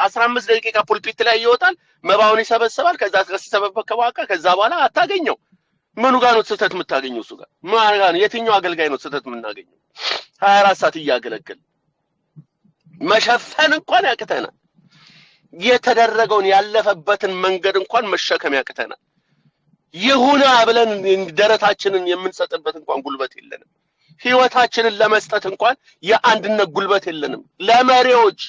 15 ደቂቃ pulpit ላይ ይወጣል፣ መባውን ይሰበስባል። ከዛ ሲሰበሰብ ከዛ በኋላ አታገኘው። ምኑ ጋር ነው ስህተት የምታገኘው? እሱ ጋር ማን ጋር ነው? የትኛው አገልጋይ ነው ስህተት የምናገኘው? 24 ሰዓት እያገለገለ መሸፈን እንኳን ያቅተናል። የተደረገውን ያለፈበትን መንገድ እንኳን መሸከም ያቅተናል። ይሁና ብለን ደረታችንን የምንሰጥበት እንኳን ጉልበት የለንም። ህይወታችንን ለመስጠት እንኳን የአንድነት ጉልበት የለንም። ለመሪዎች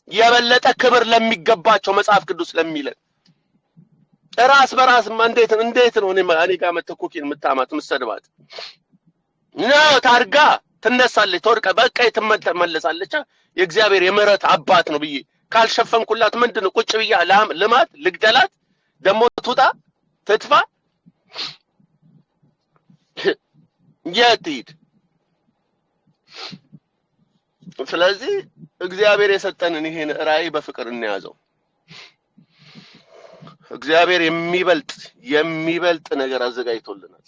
የበለጠ ክብር ለሚገባቸው መጽሐፍ ቅዱስ ለሚለን ራስ በራስ እንዴት እንዴት ነው እኔ ጋር መተህ ኩኪን የምታማት የምትሰድባት? ነው ታርጋ ትነሳለች፣ ትወድቃ በቃ ትመለሳለች። የእግዚአብሔር የምህረት አባት ነው ብዬ ካልሸፈንኩላት ምንድን ነው? ቁጭ ብዬ ልማት ልግደላት? ደግሞ ትውጣ ትጥፋ? የት ትሂድ? ስለዚህ እግዚአብሔር የሰጠንን ይሄን ራእይ በፍቅር እንያዘው። እግዚአብሔር የሚበልጥ የሚበልጥ ነገር አዘጋጅቶልናል።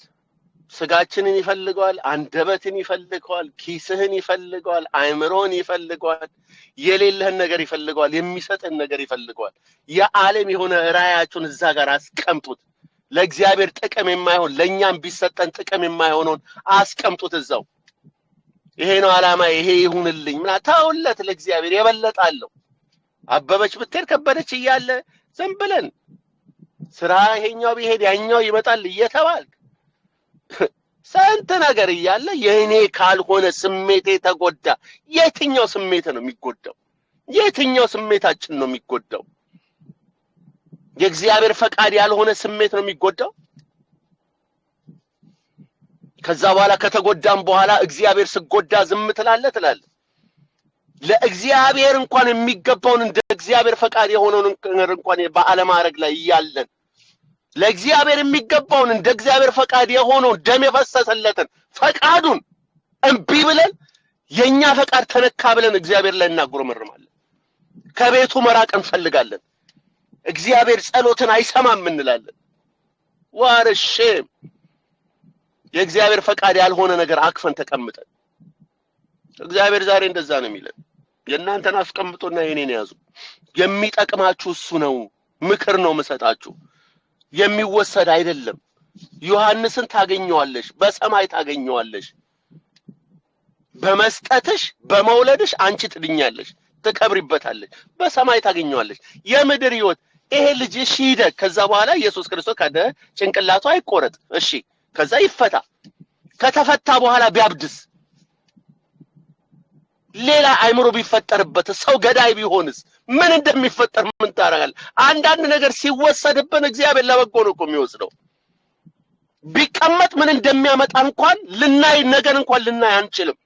ስጋችንን ይፈልገዋል፣ አንደበትን ይፈልገዋል፣ ኪስህን ይፈልገዋል፣ አእምሮን ይፈልገዋል፣ የሌለህን ነገር ይፈልገዋል፣ የሚሰጥህን ነገር ይፈልገዋል። የዓለም የሆነ ራእያችሁን እዛ ጋር አስቀምጡት። ለእግዚአብሔር ጥቅም የማይሆን ለእኛም ቢሰጠን ጥቅም የማይሆነውን አስቀምጡት እዛው። ይሄ ነው ዓላማ፣ ይሄ ይሁንልኝ ምናምን ተውለት። ለእግዚአብሔር የበለጠ አለው። አበበች ብትሄድ ከበደች እያለ ዝም ብለን ስራ ይሄኛው ቢሄድ ያኛው ይመጣል እየተባልክ ስንት ነገር እያለ የእኔ ካልሆነ ስሜቴ ተጎዳ። የትኛው ስሜት ነው የሚጎዳው? የትኛው ስሜታችን ነው የሚጎዳው? የእግዚአብሔር ፈቃድ ያልሆነ ስሜት ነው የሚጎዳው። ከዛ በኋላ ከተጎዳም በኋላ እግዚአብሔር ስጎዳ ዝም ትላለህ ትላለህ። ለእግዚአብሔር እንኳን የሚገባውን እንደ እግዚአብሔር ፈቃድ የሆነውን ነገር እንኳን በአለማድረግ ላይ እያለን፣ ለእግዚአብሔር የሚገባውን እንደ እግዚአብሔር ፈቃድ የሆነውን ደም የፈሰሰለትን ፈቃዱን እምቢ ብለን የኛ ፈቃድ ተነካ ብለን እግዚአብሔር ላይ እናጉረመርማለን። ከቤቱ መራቅ እንፈልጋለን። እግዚአብሔር ጸሎትን አይሰማም እንላለን። What a shame! የእግዚአብሔር ፈቃድ ያልሆነ ነገር አቅፈን ተቀምጠን። እግዚአብሔር ዛሬ እንደዛ ነው የሚለን። የእናንተን አስቀምጦና የኔን ያዙ። የሚጠቅማችሁ እሱ ነው። ምክር ነው የምሰጣችሁ፣ የሚወሰድ አይደለም። ዮሐንስን ታገኘዋለሽ፣ በሰማይ ታገኘዋለሽ። በመስጠትሽ በመውለድሽ አንቺ ትድኛለሽ፣ ትከብሪበታለሽ፣ በሰማይ ታገኘዋለሽ። የምድር ህይወት ይሄ ልጅ እሺ ይደግ፣ ከዛ በኋላ ኢየሱስ ክርስቶስ ከደ ጭንቅላቱ አይቆረጥ፣ እሺ ከዛ ይፈታ። ከተፈታ በኋላ ቢያብድስ፣ ሌላ አይምሮ ቢፈጠርበት፣ ሰው ገዳይ ቢሆንስ ምን እንደሚፈጠር ምን ታደርጋለህ? አንዳንድ ነገር ሲወሰድብን እግዚአብሔር ለበጎ ነው እኮ የሚወስደው። ቢቀመጥ ምን እንደሚያመጣ እንኳን ልናይ ነገር እንኳን ልናይ አንችልም።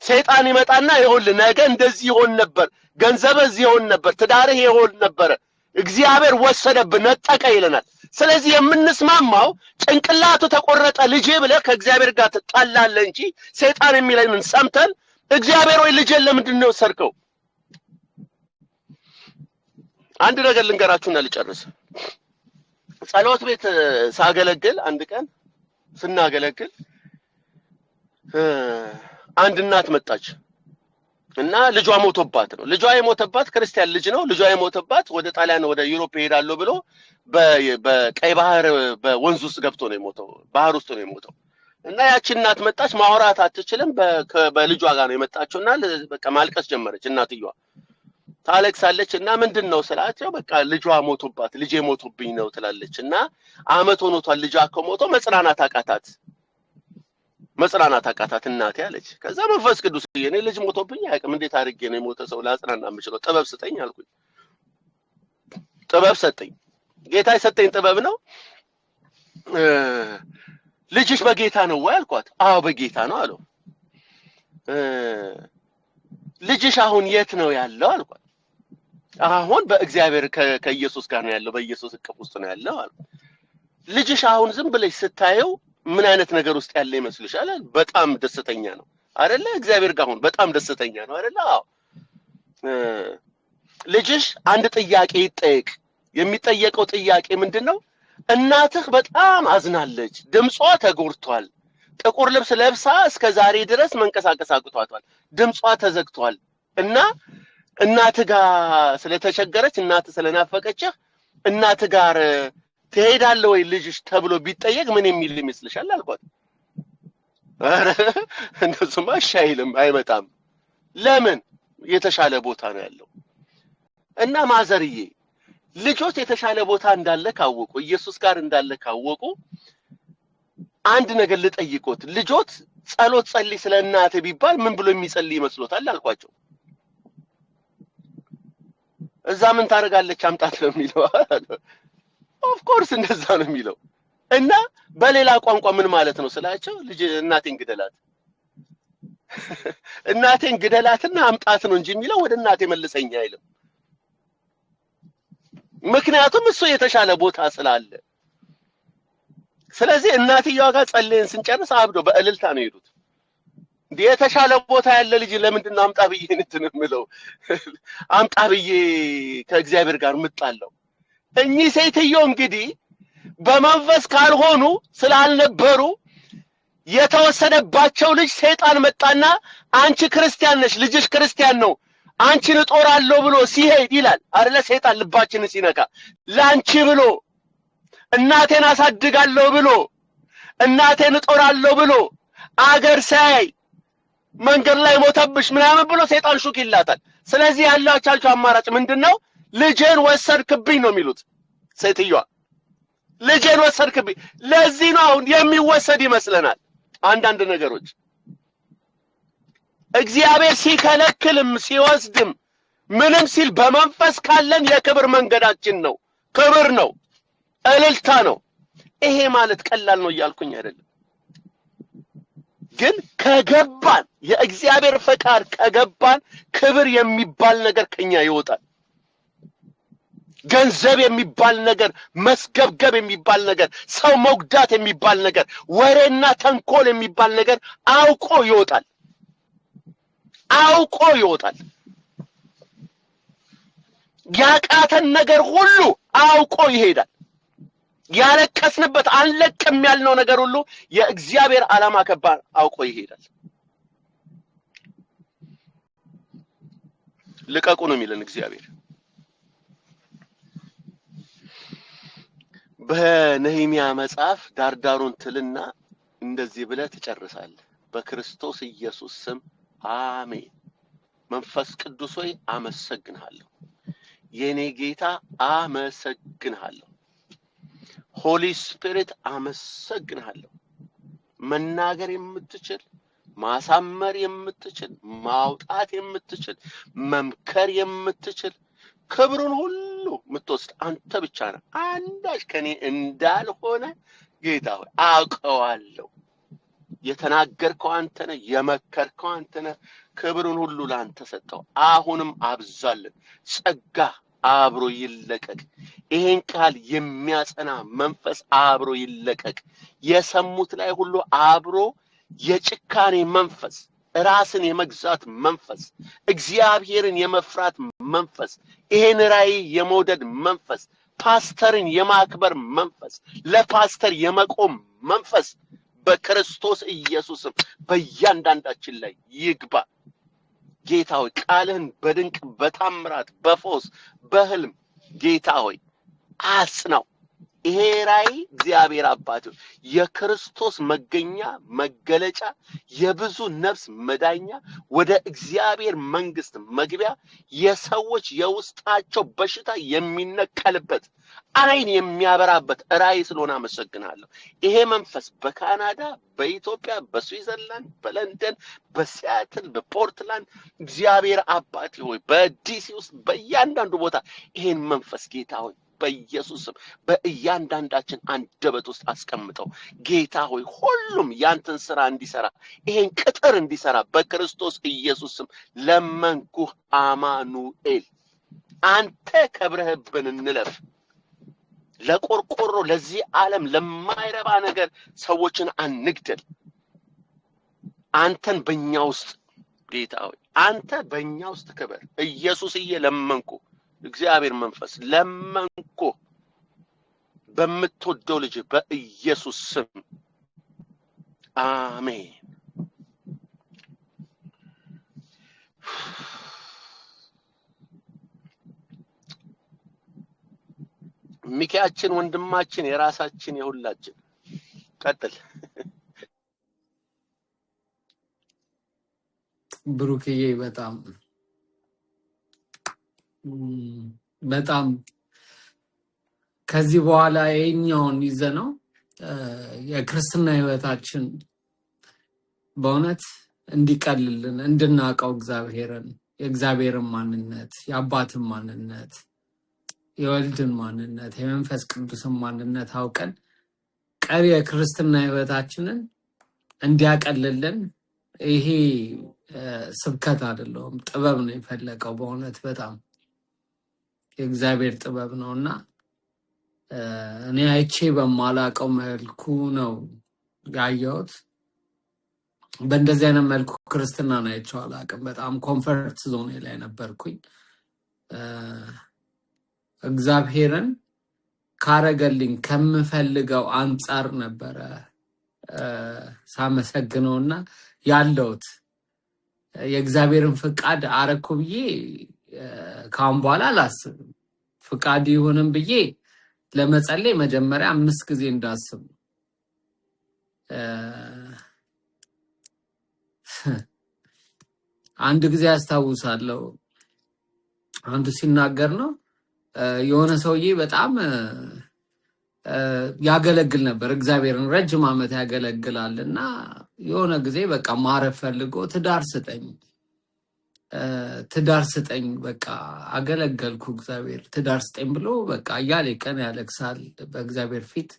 ሰይጣን ይመጣና ይኸውልህ ነገ እንደዚህ ይሆን ነበር፣ ገንዘብህ እዚህ ይሆን ነበር፣ ትዳርህ ይሆን ነበረ፣ እግዚአብሔር ወሰደብህ፣ ነጠቀ ይለናል። ስለዚህ የምንስማማው ጭንቅላቱ ተቆረጠ ልጄ ብለህ ከእግዚአብሔር ጋር ትጣላለህ እንጂ ሰይጣን የሚለንን ሰምተን እግዚአብሔር ወይ ልጄን ለምንድን ነው የወሰድከው? አንድ ነገር ልንገራችሁና ልጨርስ። ጸሎት ቤት ሳገለግል አንድ ቀን ስናገለግል አንድ እናት መጣች እና ልጇ ሞቶባት ነው። ልጇ የሞተባት ክርስቲያን ልጅ ነው። ልጇ የሞተባት ወደ ጣሊያን ወደ Europe እሄዳለሁ ብሎ በቀይ ባህር በወንዝ ውስጥ ገብቶ ነው የሞተው። ባህር ውስጥ ነው የሞተው። እና ያቺ እናት መጣች። ማውራት አትችልም። በልጇ ጋር ነው የመጣችውና በቃ ማልቀስ ጀመረች። እናትየዋ ታለቅሳለች። እና ምንድነው ስላት፣ ያው በቃ ልጇ ሞቶባት ልጄ ሞቶብኝ ነው ትላለች። እና አመት ሆኖቷል ልጇ ከሞቶ መጽናናት አቃታት። መጽናናት አቃታት እናቴ አለች። ከዛ መንፈስ ቅዱስ የኔ ልጅ ሞቶብኝ አያውቅም፣ እንዴት አድርጌ ነው የሞተ ሰው ላጽናና የምችለው? ጥበብ ስጠኝ አልኩኝ። ጥበብ ሰጠኝ። ጌታ የሰጠኝ ጥበብ ነው። ልጅሽ በጌታ ነው ወይ አልኳት። አዎ በጌታ ነው አለው። ልጅሽ አሁን የት ነው ያለው አልኳት። አሁን በእግዚአብሔር ከኢየሱስ ጋር ነው ያለው፣ በኢየሱስ እቅፍ ውስጥ ነው ያለው አልኳት። ልጅሽ አሁን ዝም ብለሽ ስታየው ምን አይነት ነገር ውስጥ ያለ ይመስልሻል? በጣም ደስተኛ ነው አይደለ? እግዚአብሔር ጋር አሁን በጣም ደስተኛ ነው አይደለ? አዎ። ልጅሽ አንድ ጥያቄ ይጠየቅ። የሚጠየቀው ጥያቄ ምንድነው? እናትህ በጣም አዝናለች፣ ድምጿ ተጎድቷል፣ ጥቁር ልብስ ለብሳ እስከ ዛሬ ድረስ መንቀሳቀስ አቅቷታል፣ ድምጿ ተዘግቷል እና እናትህ ጋር ስለተቸገረች እናትህ ስለናፈቀችህ እናትህ ጋር ትሄዳለህ ወይ ልጅሽ ተብሎ ቢጠየቅ ምን የሚል ይመስልሻል አልኳት። ኧረ እንደሱማ እሺ አይልም፣ አይመጣም። ለምን? የተሻለ ቦታ ነው ያለው። እና ማዘርዬ ልጆች የተሻለ ቦታ እንዳለ ካወቁ፣ ኢየሱስ ጋር እንዳለ ካወቁ አንድ ነገር ልጠይቆት፣ ልጆት ጸሎት ጸልይ ስለ እናትህ ቢባል ምን ብሎ የሚጸልይ ይመስሎታል አልኳቸው። እዛ ምን ታደርጋለች አምጣት ነው የሚለው። Of course እንደዛ ነው የሚለው። እና በሌላ ቋንቋ ምን ማለት ነው ስላቸው፣ ልጅ እናቴን ግደላት እናቴን ግደላትና አምጣት ነው እንጂ የሚለው ወደ እናቴ መልሰኝ አይልም። ምክንያቱም እሱ የተሻለ ቦታ ስላለ። ስለዚህ እናትየዋ ጋር ጸልየን ስንጨርስ አብዶ በእልልታ ነው የሄዱት። እንዴ የተሻለ ቦታ ያለ ልጅ ለምንድን ነው አምጣ ብዬ እንትን የምለው? አምጣ ብዬ ከእግዚአብሔር ጋር ምጣለው? እኚህ ሴትዮ እንግዲህ በመንፈስ ካልሆኑ ስላልነበሩ የተወሰደባቸው ልጅ ሰይጣን መጣና አንቺ ክርስቲያን ነሽ፣ ልጅሽ ክርስቲያን ነው፣ አንቺን እጦራለሁ ብሎ ሲሄድ ይላል አይደለ? ሰይጣን ልባችንን ሲነካ ላንቺ ብሎ እናቴን አሳድጋለሁ ብሎ እናቴን እጦራለሁ ብሎ አገር ሳያይ መንገድ ላይ ሞተብሽ ምናምን ብሎ ሰይጣን ሹክ ይላታል። ስለዚህ ያላቸው አማራጭ ምንድነው? ልጄን ወሰድክብኝ ነው የሚሉት ሴትዮዋ። ልጄን ወሰድክብኝ። ለዚህ ነው አሁን የሚወሰድ ይመስለናል አንዳንድ ነገሮች። እግዚአብሔር ሲከለክልም ሲወስድም ምንም ሲል በመንፈስ ካለን የክብር መንገዳችን ነው። ክብር ነው፣ እልልታ ነው። ይሄ ማለት ቀላል ነው እያልኩኝ አይደለም፣ ግን ከገባን የእግዚአብሔር ፈቃድ ከገባን ክብር የሚባል ነገር ከኛ ይወጣል። ገንዘብ የሚባል ነገር፣ መስገብገብ የሚባል ነገር፣ ሰው መጉዳት የሚባል ነገር፣ ወሬና ተንኮል የሚባል ነገር አውቆ ይወጣል። አውቆ ይወጣል። ያቃተን ነገር ሁሉ አውቆ ይሄዳል። ያለቀስንበት አንለቅም ያልነው ነገር ሁሉ የእግዚአብሔር ዓላማ ከባድ አውቆ ይሄዳል። ልቀቁ ነው የሚለን እግዚአብሔር። በነህምያ መጽሐፍ ዳርዳሩን ትልና እንደዚህ ብለህ ትጨርሳለህ። በክርስቶስ ኢየሱስ ስም አሜን። መንፈስ ቅዱስ ሆይ አመሰግንሃለሁ። የኔ ጌታ አመሰግንሃለሁ። Holy Spirit አመሰግንሃለሁ። መናገር የምትችል፣ ማሳመር የምትችል፣ ማውጣት የምትችል፣ መምከር የምትችል፣ ክብሩን ሁሉ የምትወስድ አንተ ብቻ ነህ። አንዳች ከኔ እንዳልሆነ ጌታ ሆይ አውቀዋለሁ። የተናገርከው አንተ ነህ፣ የመከርከው አንተ ነህ። ክብሩን ሁሉ ላንተ ሰጠው። አሁንም አብዛልን፣ ጸጋ አብሮ ይለቀቅ። ይሄን ቃል የሚያጸና መንፈስ አብሮ ይለቀቅ። የሰሙት ላይ ሁሉ አብሮ የጭካኔ መንፈስ፣ ራስን የመግዛት መንፈስ፣ እግዚአብሔርን የመፍራት መንፈስ፣ ይሄን ራእይ የመውደድ መንፈስ፣ ፓስተርን የማክበር መንፈስ፣ ለፓስተር የመቆም መንፈስ በክርስቶስ ኢየሱስም በእያንዳንዳችን ላይ ይግባ። ጌታ ሆይ ቃልህን በድንቅ በታምራት በፈውስ በህልም ጌታ ሆይ አጽናው። ይሄ ራእይ እግዚአብሔር አባት ሆይ የክርስቶስ መገኛ መገለጫ፣ የብዙ ነፍስ መዳኛ፣ ወደ እግዚአብሔር መንግስት መግቢያ፣ የሰዎች የውስጣቸው በሽታ የሚነቀልበት ዓይን የሚያበራበት ራእይ ስለሆነ አመሰግናለሁ። ይሄ መንፈስ በካናዳ፣ በኢትዮጵያ፣ በስዊዘርላንድ፣ በለንደን፣ በሲያትል፣ በፖርትላንድ እግዚአብሔር አባት ሆይ በዲሲ ውስጥ በእያንዳንዱ ቦታ ይሄን መንፈስ ጌታ ሆይ በኢየሱስም በእያንዳንዳችን አንደበት ውስጥ አስቀምጠው። ጌታ ሆይ ሁሉም ያንተን ስራ እንዲሰራ ይሄን ቅጥር እንዲሰራ በክርስቶስ ኢየሱስም ለመንኩህ። አማኑኤል አንተ ከብረህብን እንለፍ። ለቆርቆሮ ለዚህ ዓለም ለማይረባ ነገር ሰዎችን አንግደል። አንተን በእኛ ውስጥ ጌታ ሆይ አንተ በእኛ ውስጥ ክበር። ኢየሱስዬ ለመንኩ፣ እግዚአብሔር መንፈስ ለመንኩ፣ በምትወደው ልጅ በኢየሱስ ስም አሜን። ሚኪያችን ወንድማችን የራሳችን የሁላችን ቀጥል። ብሩክዬ በጣም በጣም ከዚህ በኋላ የኛውን ይዘነው የክርስትና ህይወታችን በእውነት እንዲቀልልን እንድናውቀው እግዚአብሔርን፣ የእግዚአብሔርን ማንነት፣ የአባትን ማንነት፣ የወልድን ማንነት፣ የመንፈስ ቅዱስን ማንነት አውቀን ቀሪ የክርስትና ህይወታችንን እንዲያቀልልን። ይሄ ስብከት አይደለም፣ ጥበብ ነው የፈለቀው። በእውነት በጣም የእግዚአብሔር ጥበብ ነውና እኔ አይቼ በማላውቀው መልኩ ነው ያየሁት። በእንደዚህ አይነት መልኩ ክርስትናን አይቼው አላውቅም። በጣም comfort zone ላይ ነበርኩኝ። እግዚአብሔርን ካረገልኝ ከምፈልገው አንጻር ነበረ ሳመሰግነውና ያለሁት። የእግዚአብሔርን ፍቃድ አረኩ ብዬ ከአሁን በኋላ አላስብም። ፍቃድ ይሁንም ብዬ ለመጸለይ መጀመሪያ 5 ጊዜ እንዳስብ። አንድ ጊዜ አስታውሳለሁ፣ አንዱ ሲናገር ነው የሆነ ሰውዬ በጣም ያገለግል ነበር፣ እግዚአብሔርን ረጅም ዓመት ያገለግላል። እና የሆነ ጊዜ በቃ ማረፍ ፈልጎ ትዳር ስጠኝ፣ ትዳር ስጠኝ፣ በቃ አገለገልኩ እግዚአብሔር ትዳር ስጠኝ ብሎ በቃ እያለ ቀን ያለቅሳል በእግዚአብሔር ፊት።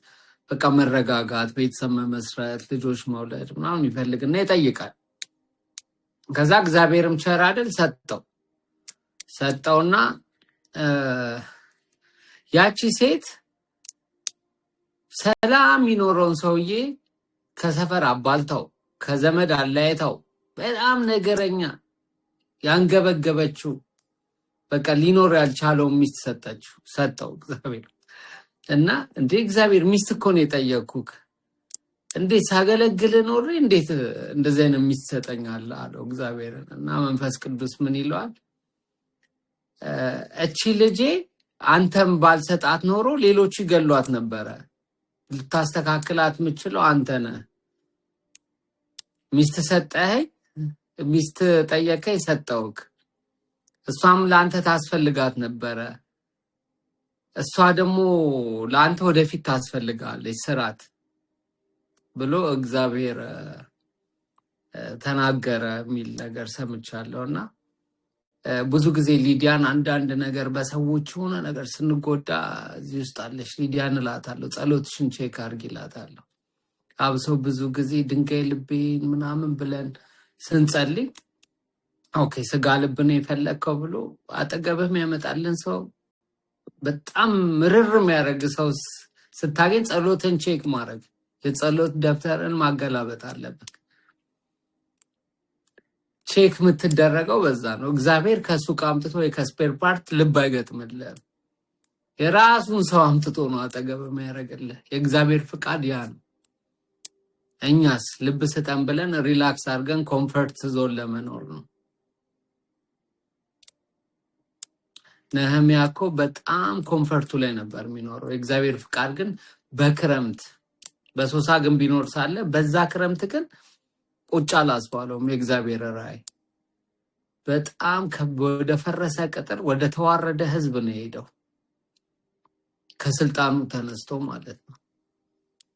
በቃ መረጋጋት፣ ቤተሰብ መመስረት፣ ልጆች መውለድ ምናምን ይፈልግና ይጠይቃል። ከዛ እግዚአብሔርም ቸር አይደል ሰጠውና ያቺ ሴት ሰላም ይኖረውን ሰውዬ ከሰፈር አባልተው ከዘመድ አለያይተው በጣም ነገረኛ ያንገበገበችው በቃ ሊኖር ያልቻለው ሚስት ሰጠችው፣ ሰጠው እግዚአብሔር። እና እንዴ እግዚአብሔር ሚስት እኮ ነው የጠየቅኩህ፣ እንዴት ሳገለግል ኖሬ እንዴት እንደዚህ አይነት ሚስት ሰጠኛለህ አለው እግዚአብሔርን። እና መንፈስ ቅዱስ ምን ይለዋል? እቺ ልጄ አንተም ባልሰጣት ኖሮ ሌሎች ይገሏት ነበረ፣ ልታስተካክላት የምችለው አንተ ነህ። ሚስት ሰጠኸኝ፣ ሚስት ጠየቀኝ ሰጠውክ፣ እሷም ለአንተ ታስፈልጋት ነበረ፣ እሷ ደግሞ ለአንተ ወደፊት ታስፈልጋለች፣ ስራት ብሎ እግዚአብሔር ተናገረ የሚል ነገር ሰምቻለሁ። እና ብዙ ጊዜ ሊዲያን አንዳንድ ነገር በሰዎች የሆነ ነገር ስንጎዳ እዚህ ውስጥ አለሽ ሊዲያን እላታለሁ፣ ጸሎትሽን check አድርጊ እላታለሁ። አብሶ ብዙ ጊዜ ድንጋይ ልቤን ምናምን ብለን ስንጸልይ okay ስጋ ልብ ነው የፈለግከው ብሎ አጠገብህ የሚያመጣልን ሰው በጣም ምርር የሚያደርግ ሰው ስታገኝ ጸሎትን check ማድረግ የጸሎት ደብተርን ማገላበጥ አለብህ። Check የምትደረገው በዛ ነው። እግዚአብሔር ከሱቅ አምጥቶ ወይ ከ spare part ልብ አይገጥምልህም። የራሱን ሰው አምጥቶ ነው አጠገብ የሚያደርግልህ። የእግዚአብሔር ፍቃድ ያ ነው። እኛስ ልብ ስጠን ብለን relax አድርገን comfort zone ለመኖር ነው። ነህምያ እኮ በጣም comfort ኡ ላይ ነበር የሚኖረው። የእግዚአብሔር ፍቃድ ግን በክረምት በሶሳ ግን ቢኖር ሳለ በዛ ክረምት ግን ቁጭ አላስባለውም። የእግዚአብሔር ራእይ በጣም ወደ ፈረሰ ቅጥር ወደ ተዋረደ ህዝብ ነው የሄደው፣ ከስልጣኑ ተነስቶ ማለት ነው።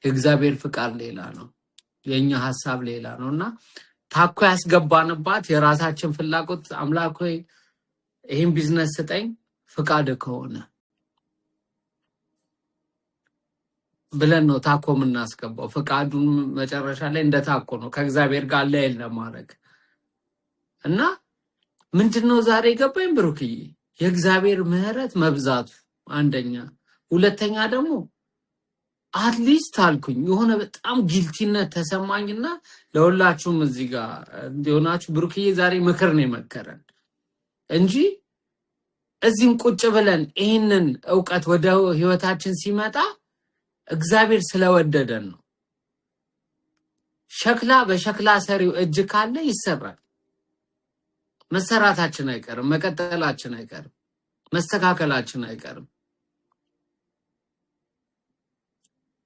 የእግዚአብሔር ፍቃድ ሌላ ነው፣ የኛ ሀሳብ ሌላ ነው። እና ታኮ ያስገባንባት የራሳችን ፍላጎት አምላክ ሆይ ይህን ቢዝነስ ስጠኝ ፍቃድ ከሆነ ብለን ነው ታኮ የምናስገባው። ፍቃዱን መጨረሻ ላይ እንደ ታኮ ነው ከእግዚአብሔር ጋር ለይል ለማድረግ። እና ምንድነው ዛሬ የገባኝ ብሩክዬ፣ የእግዚአብሔር ምሕረት መብዛቱ አንደኛ፣ ሁለተኛ ደግሞ at least አልኩኝ የሆነ በጣም guilty ነት ተሰማኝና ለሁላችሁም እዚህ ጋር እንዲሆናችሁ ብሩክዬ ዛሬ ምክር ነው የመከረን እንጂ እዚህም ቁጭ ብለን ይህንን እውቀት ወደ ህይወታችን ሲመጣ እግዚአብሔር ስለወደደን ነው። ሸክላ በሸክላ ሰሪው እጅ ካለ ይሰራል። መሰራታችን አይቀርም፣ መቀጠላችን አይቀርም፣ መስተካከላችን አይቀርም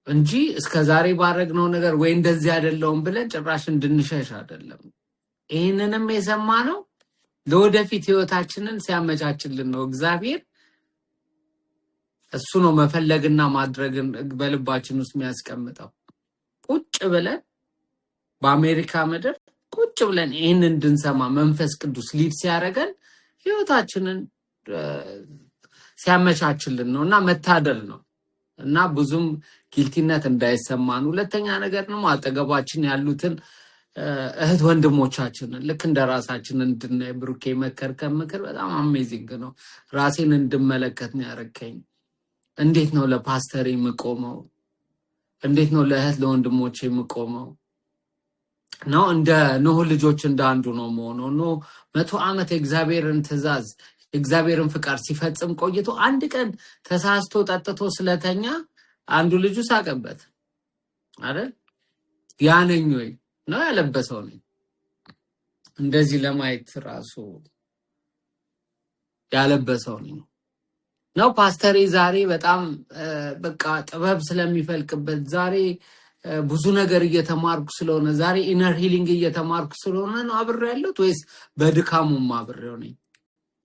እንጂ እስከ ዛሬ ባረግነው ነገር ወይ እንደዚህ አይደለውም ብለን ጭራሽ እንድንሸሽ አይደለም። ይህንንም የሰማነው ለወደፊት ህይወታችንን ሲያመቻችልን ነው። እግዚአብሔር እሱ ነው መፈለግና ማድረግን በልባችን ውስጥ የሚያስቀምጠው። ቁጭ ብለን በአሜሪካ ምድር ቁጭ ብለን ይህን እንድንሰማ መንፈስ ቅዱስ lead ሲያደርገን ህይወታችንን ሲያመቻችልን ነው እና መታደል ነው እና ብዙም guilty ነት እንዳይሰማን። ሁለተኛ ነገር ደግሞ አጠገባችን ያሉትን እህት ወንድሞቻችንን ልክ እንደ ራሳችን እንድናይ ብሩኬ መከርከን ምክር በጣም amazing ነው። ራሴን እንድመለከት ነው ያረከኝ። እንዴት ነው ለፓስተር የምቆመው? እንዴት ነው ለእህት ለወንድሞቼ የምቆመው? ነው እንደ ኖህ ልጆች እንደ አንዱ ነው መሆነው። ኖህ 100 ዓመት የእግዚአብሔርን ትእዛዝ የእግዚአብሔርን ፍቃድ ሲፈጽም ቆይቶ አንድ ቀን ተሳስቶ ጠጥቶ ስለተኛ አንዱ ልጁ ሳቀበት አይደል? ያነኝ ወይ ነው ያለበሰው ነኝ። እንደዚህ ለማየት ራሱ ያለበሰው ነኝ ነው። ፓስተሬ ዛሬ በጣም በቃ ጥበብ ስለሚፈልቅበት ዛሬ ብዙ ነገር እየተማርኩ ስለሆነ ዛሬ inner healing እየተማርኩ ስለሆነ ነው አብሬ ያለሁት ወይስ በድካሙም አብሬው ነኝ?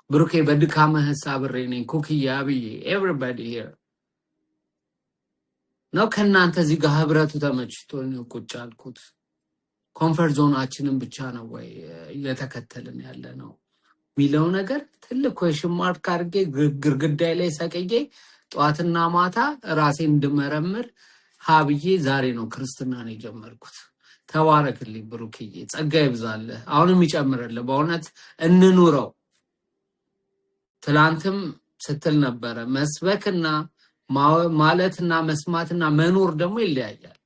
ብሩኬ በድካምህስ አብሬ ነኝ። ኩክዬ፣ አብዬ፣ everybody here ነው። ከእናንተ እዚህ ጋር ህብረቱ ተመችቶ ነው ቁጭ አልኩት። Comfort zone ኣችንን ብቻ ነው ወይ እየተከተልን ያለ ነው የሚለው ነገር ትልቅ question mark አድርጌ ግርግዳይ ላይ ሰቅዬ ጠዋትና ማታ ራሴን እንድመረምር ሀብዬ ዛሬ ነው ክርስትናን የጀመርኩት። ተባረክልኝ ብሩክዬ፣ ጸጋ ይብዛልህ፣ አሁንም ይጨምርልህ። በእውነት እንኑረው። ትላንትም ስትል ነበረ መስበክና ማለትና መስማትና መኖር ደግሞ ይለያያል።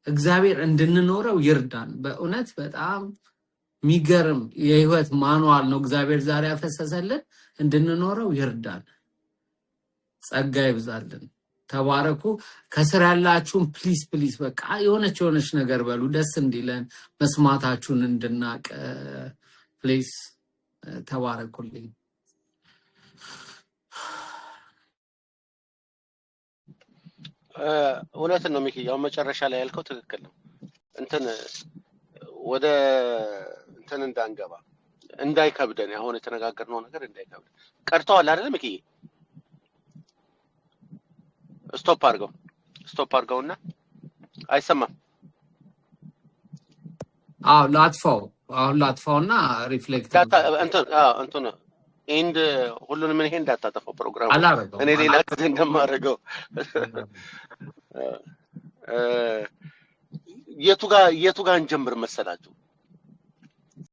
እግዚአብሔር እንድንኖረው ይርዳን። በእውነት በጣም የሚገርም የህይወት ማኑዋል ነው እግዚአብሔር ዛሬ ያፈሰሰልን። እንድንኖረው ይርዳን። ጸጋ ይብዛልን። ተባረኩ። ከስር ያላችሁን please please በቃ የሆነች የሆነች ነገር በሉ ደስ እንዲለን መስማታችሁን እንድናቅ please። ተባረኩልኝ። እውነትን ነው ሚኪ፣ ያው መጨረሻ ላይ ያልከው ትክክል ነው። እንትን ወደ እንትን እንዳንገባ እንዳይከብደን፣ አሁን የተነጋገርነው ነገር እንዳይከብደን። ቀርተዋል አይደል ሚኪ? Stop አድርገው፣ stop አድርገውና አይሰማም። አዎ ላጥፋው፣ አሁን ላጥፋውና reflect እንትን እንትን end ሁሉንም ይሄ እንዳታጠፋው ፕሮግራሙ አላረገውም። እኔ ሌላ ጊዜ እንደማደርገው የቱ ጋር እንጀምር መሰላችሁ?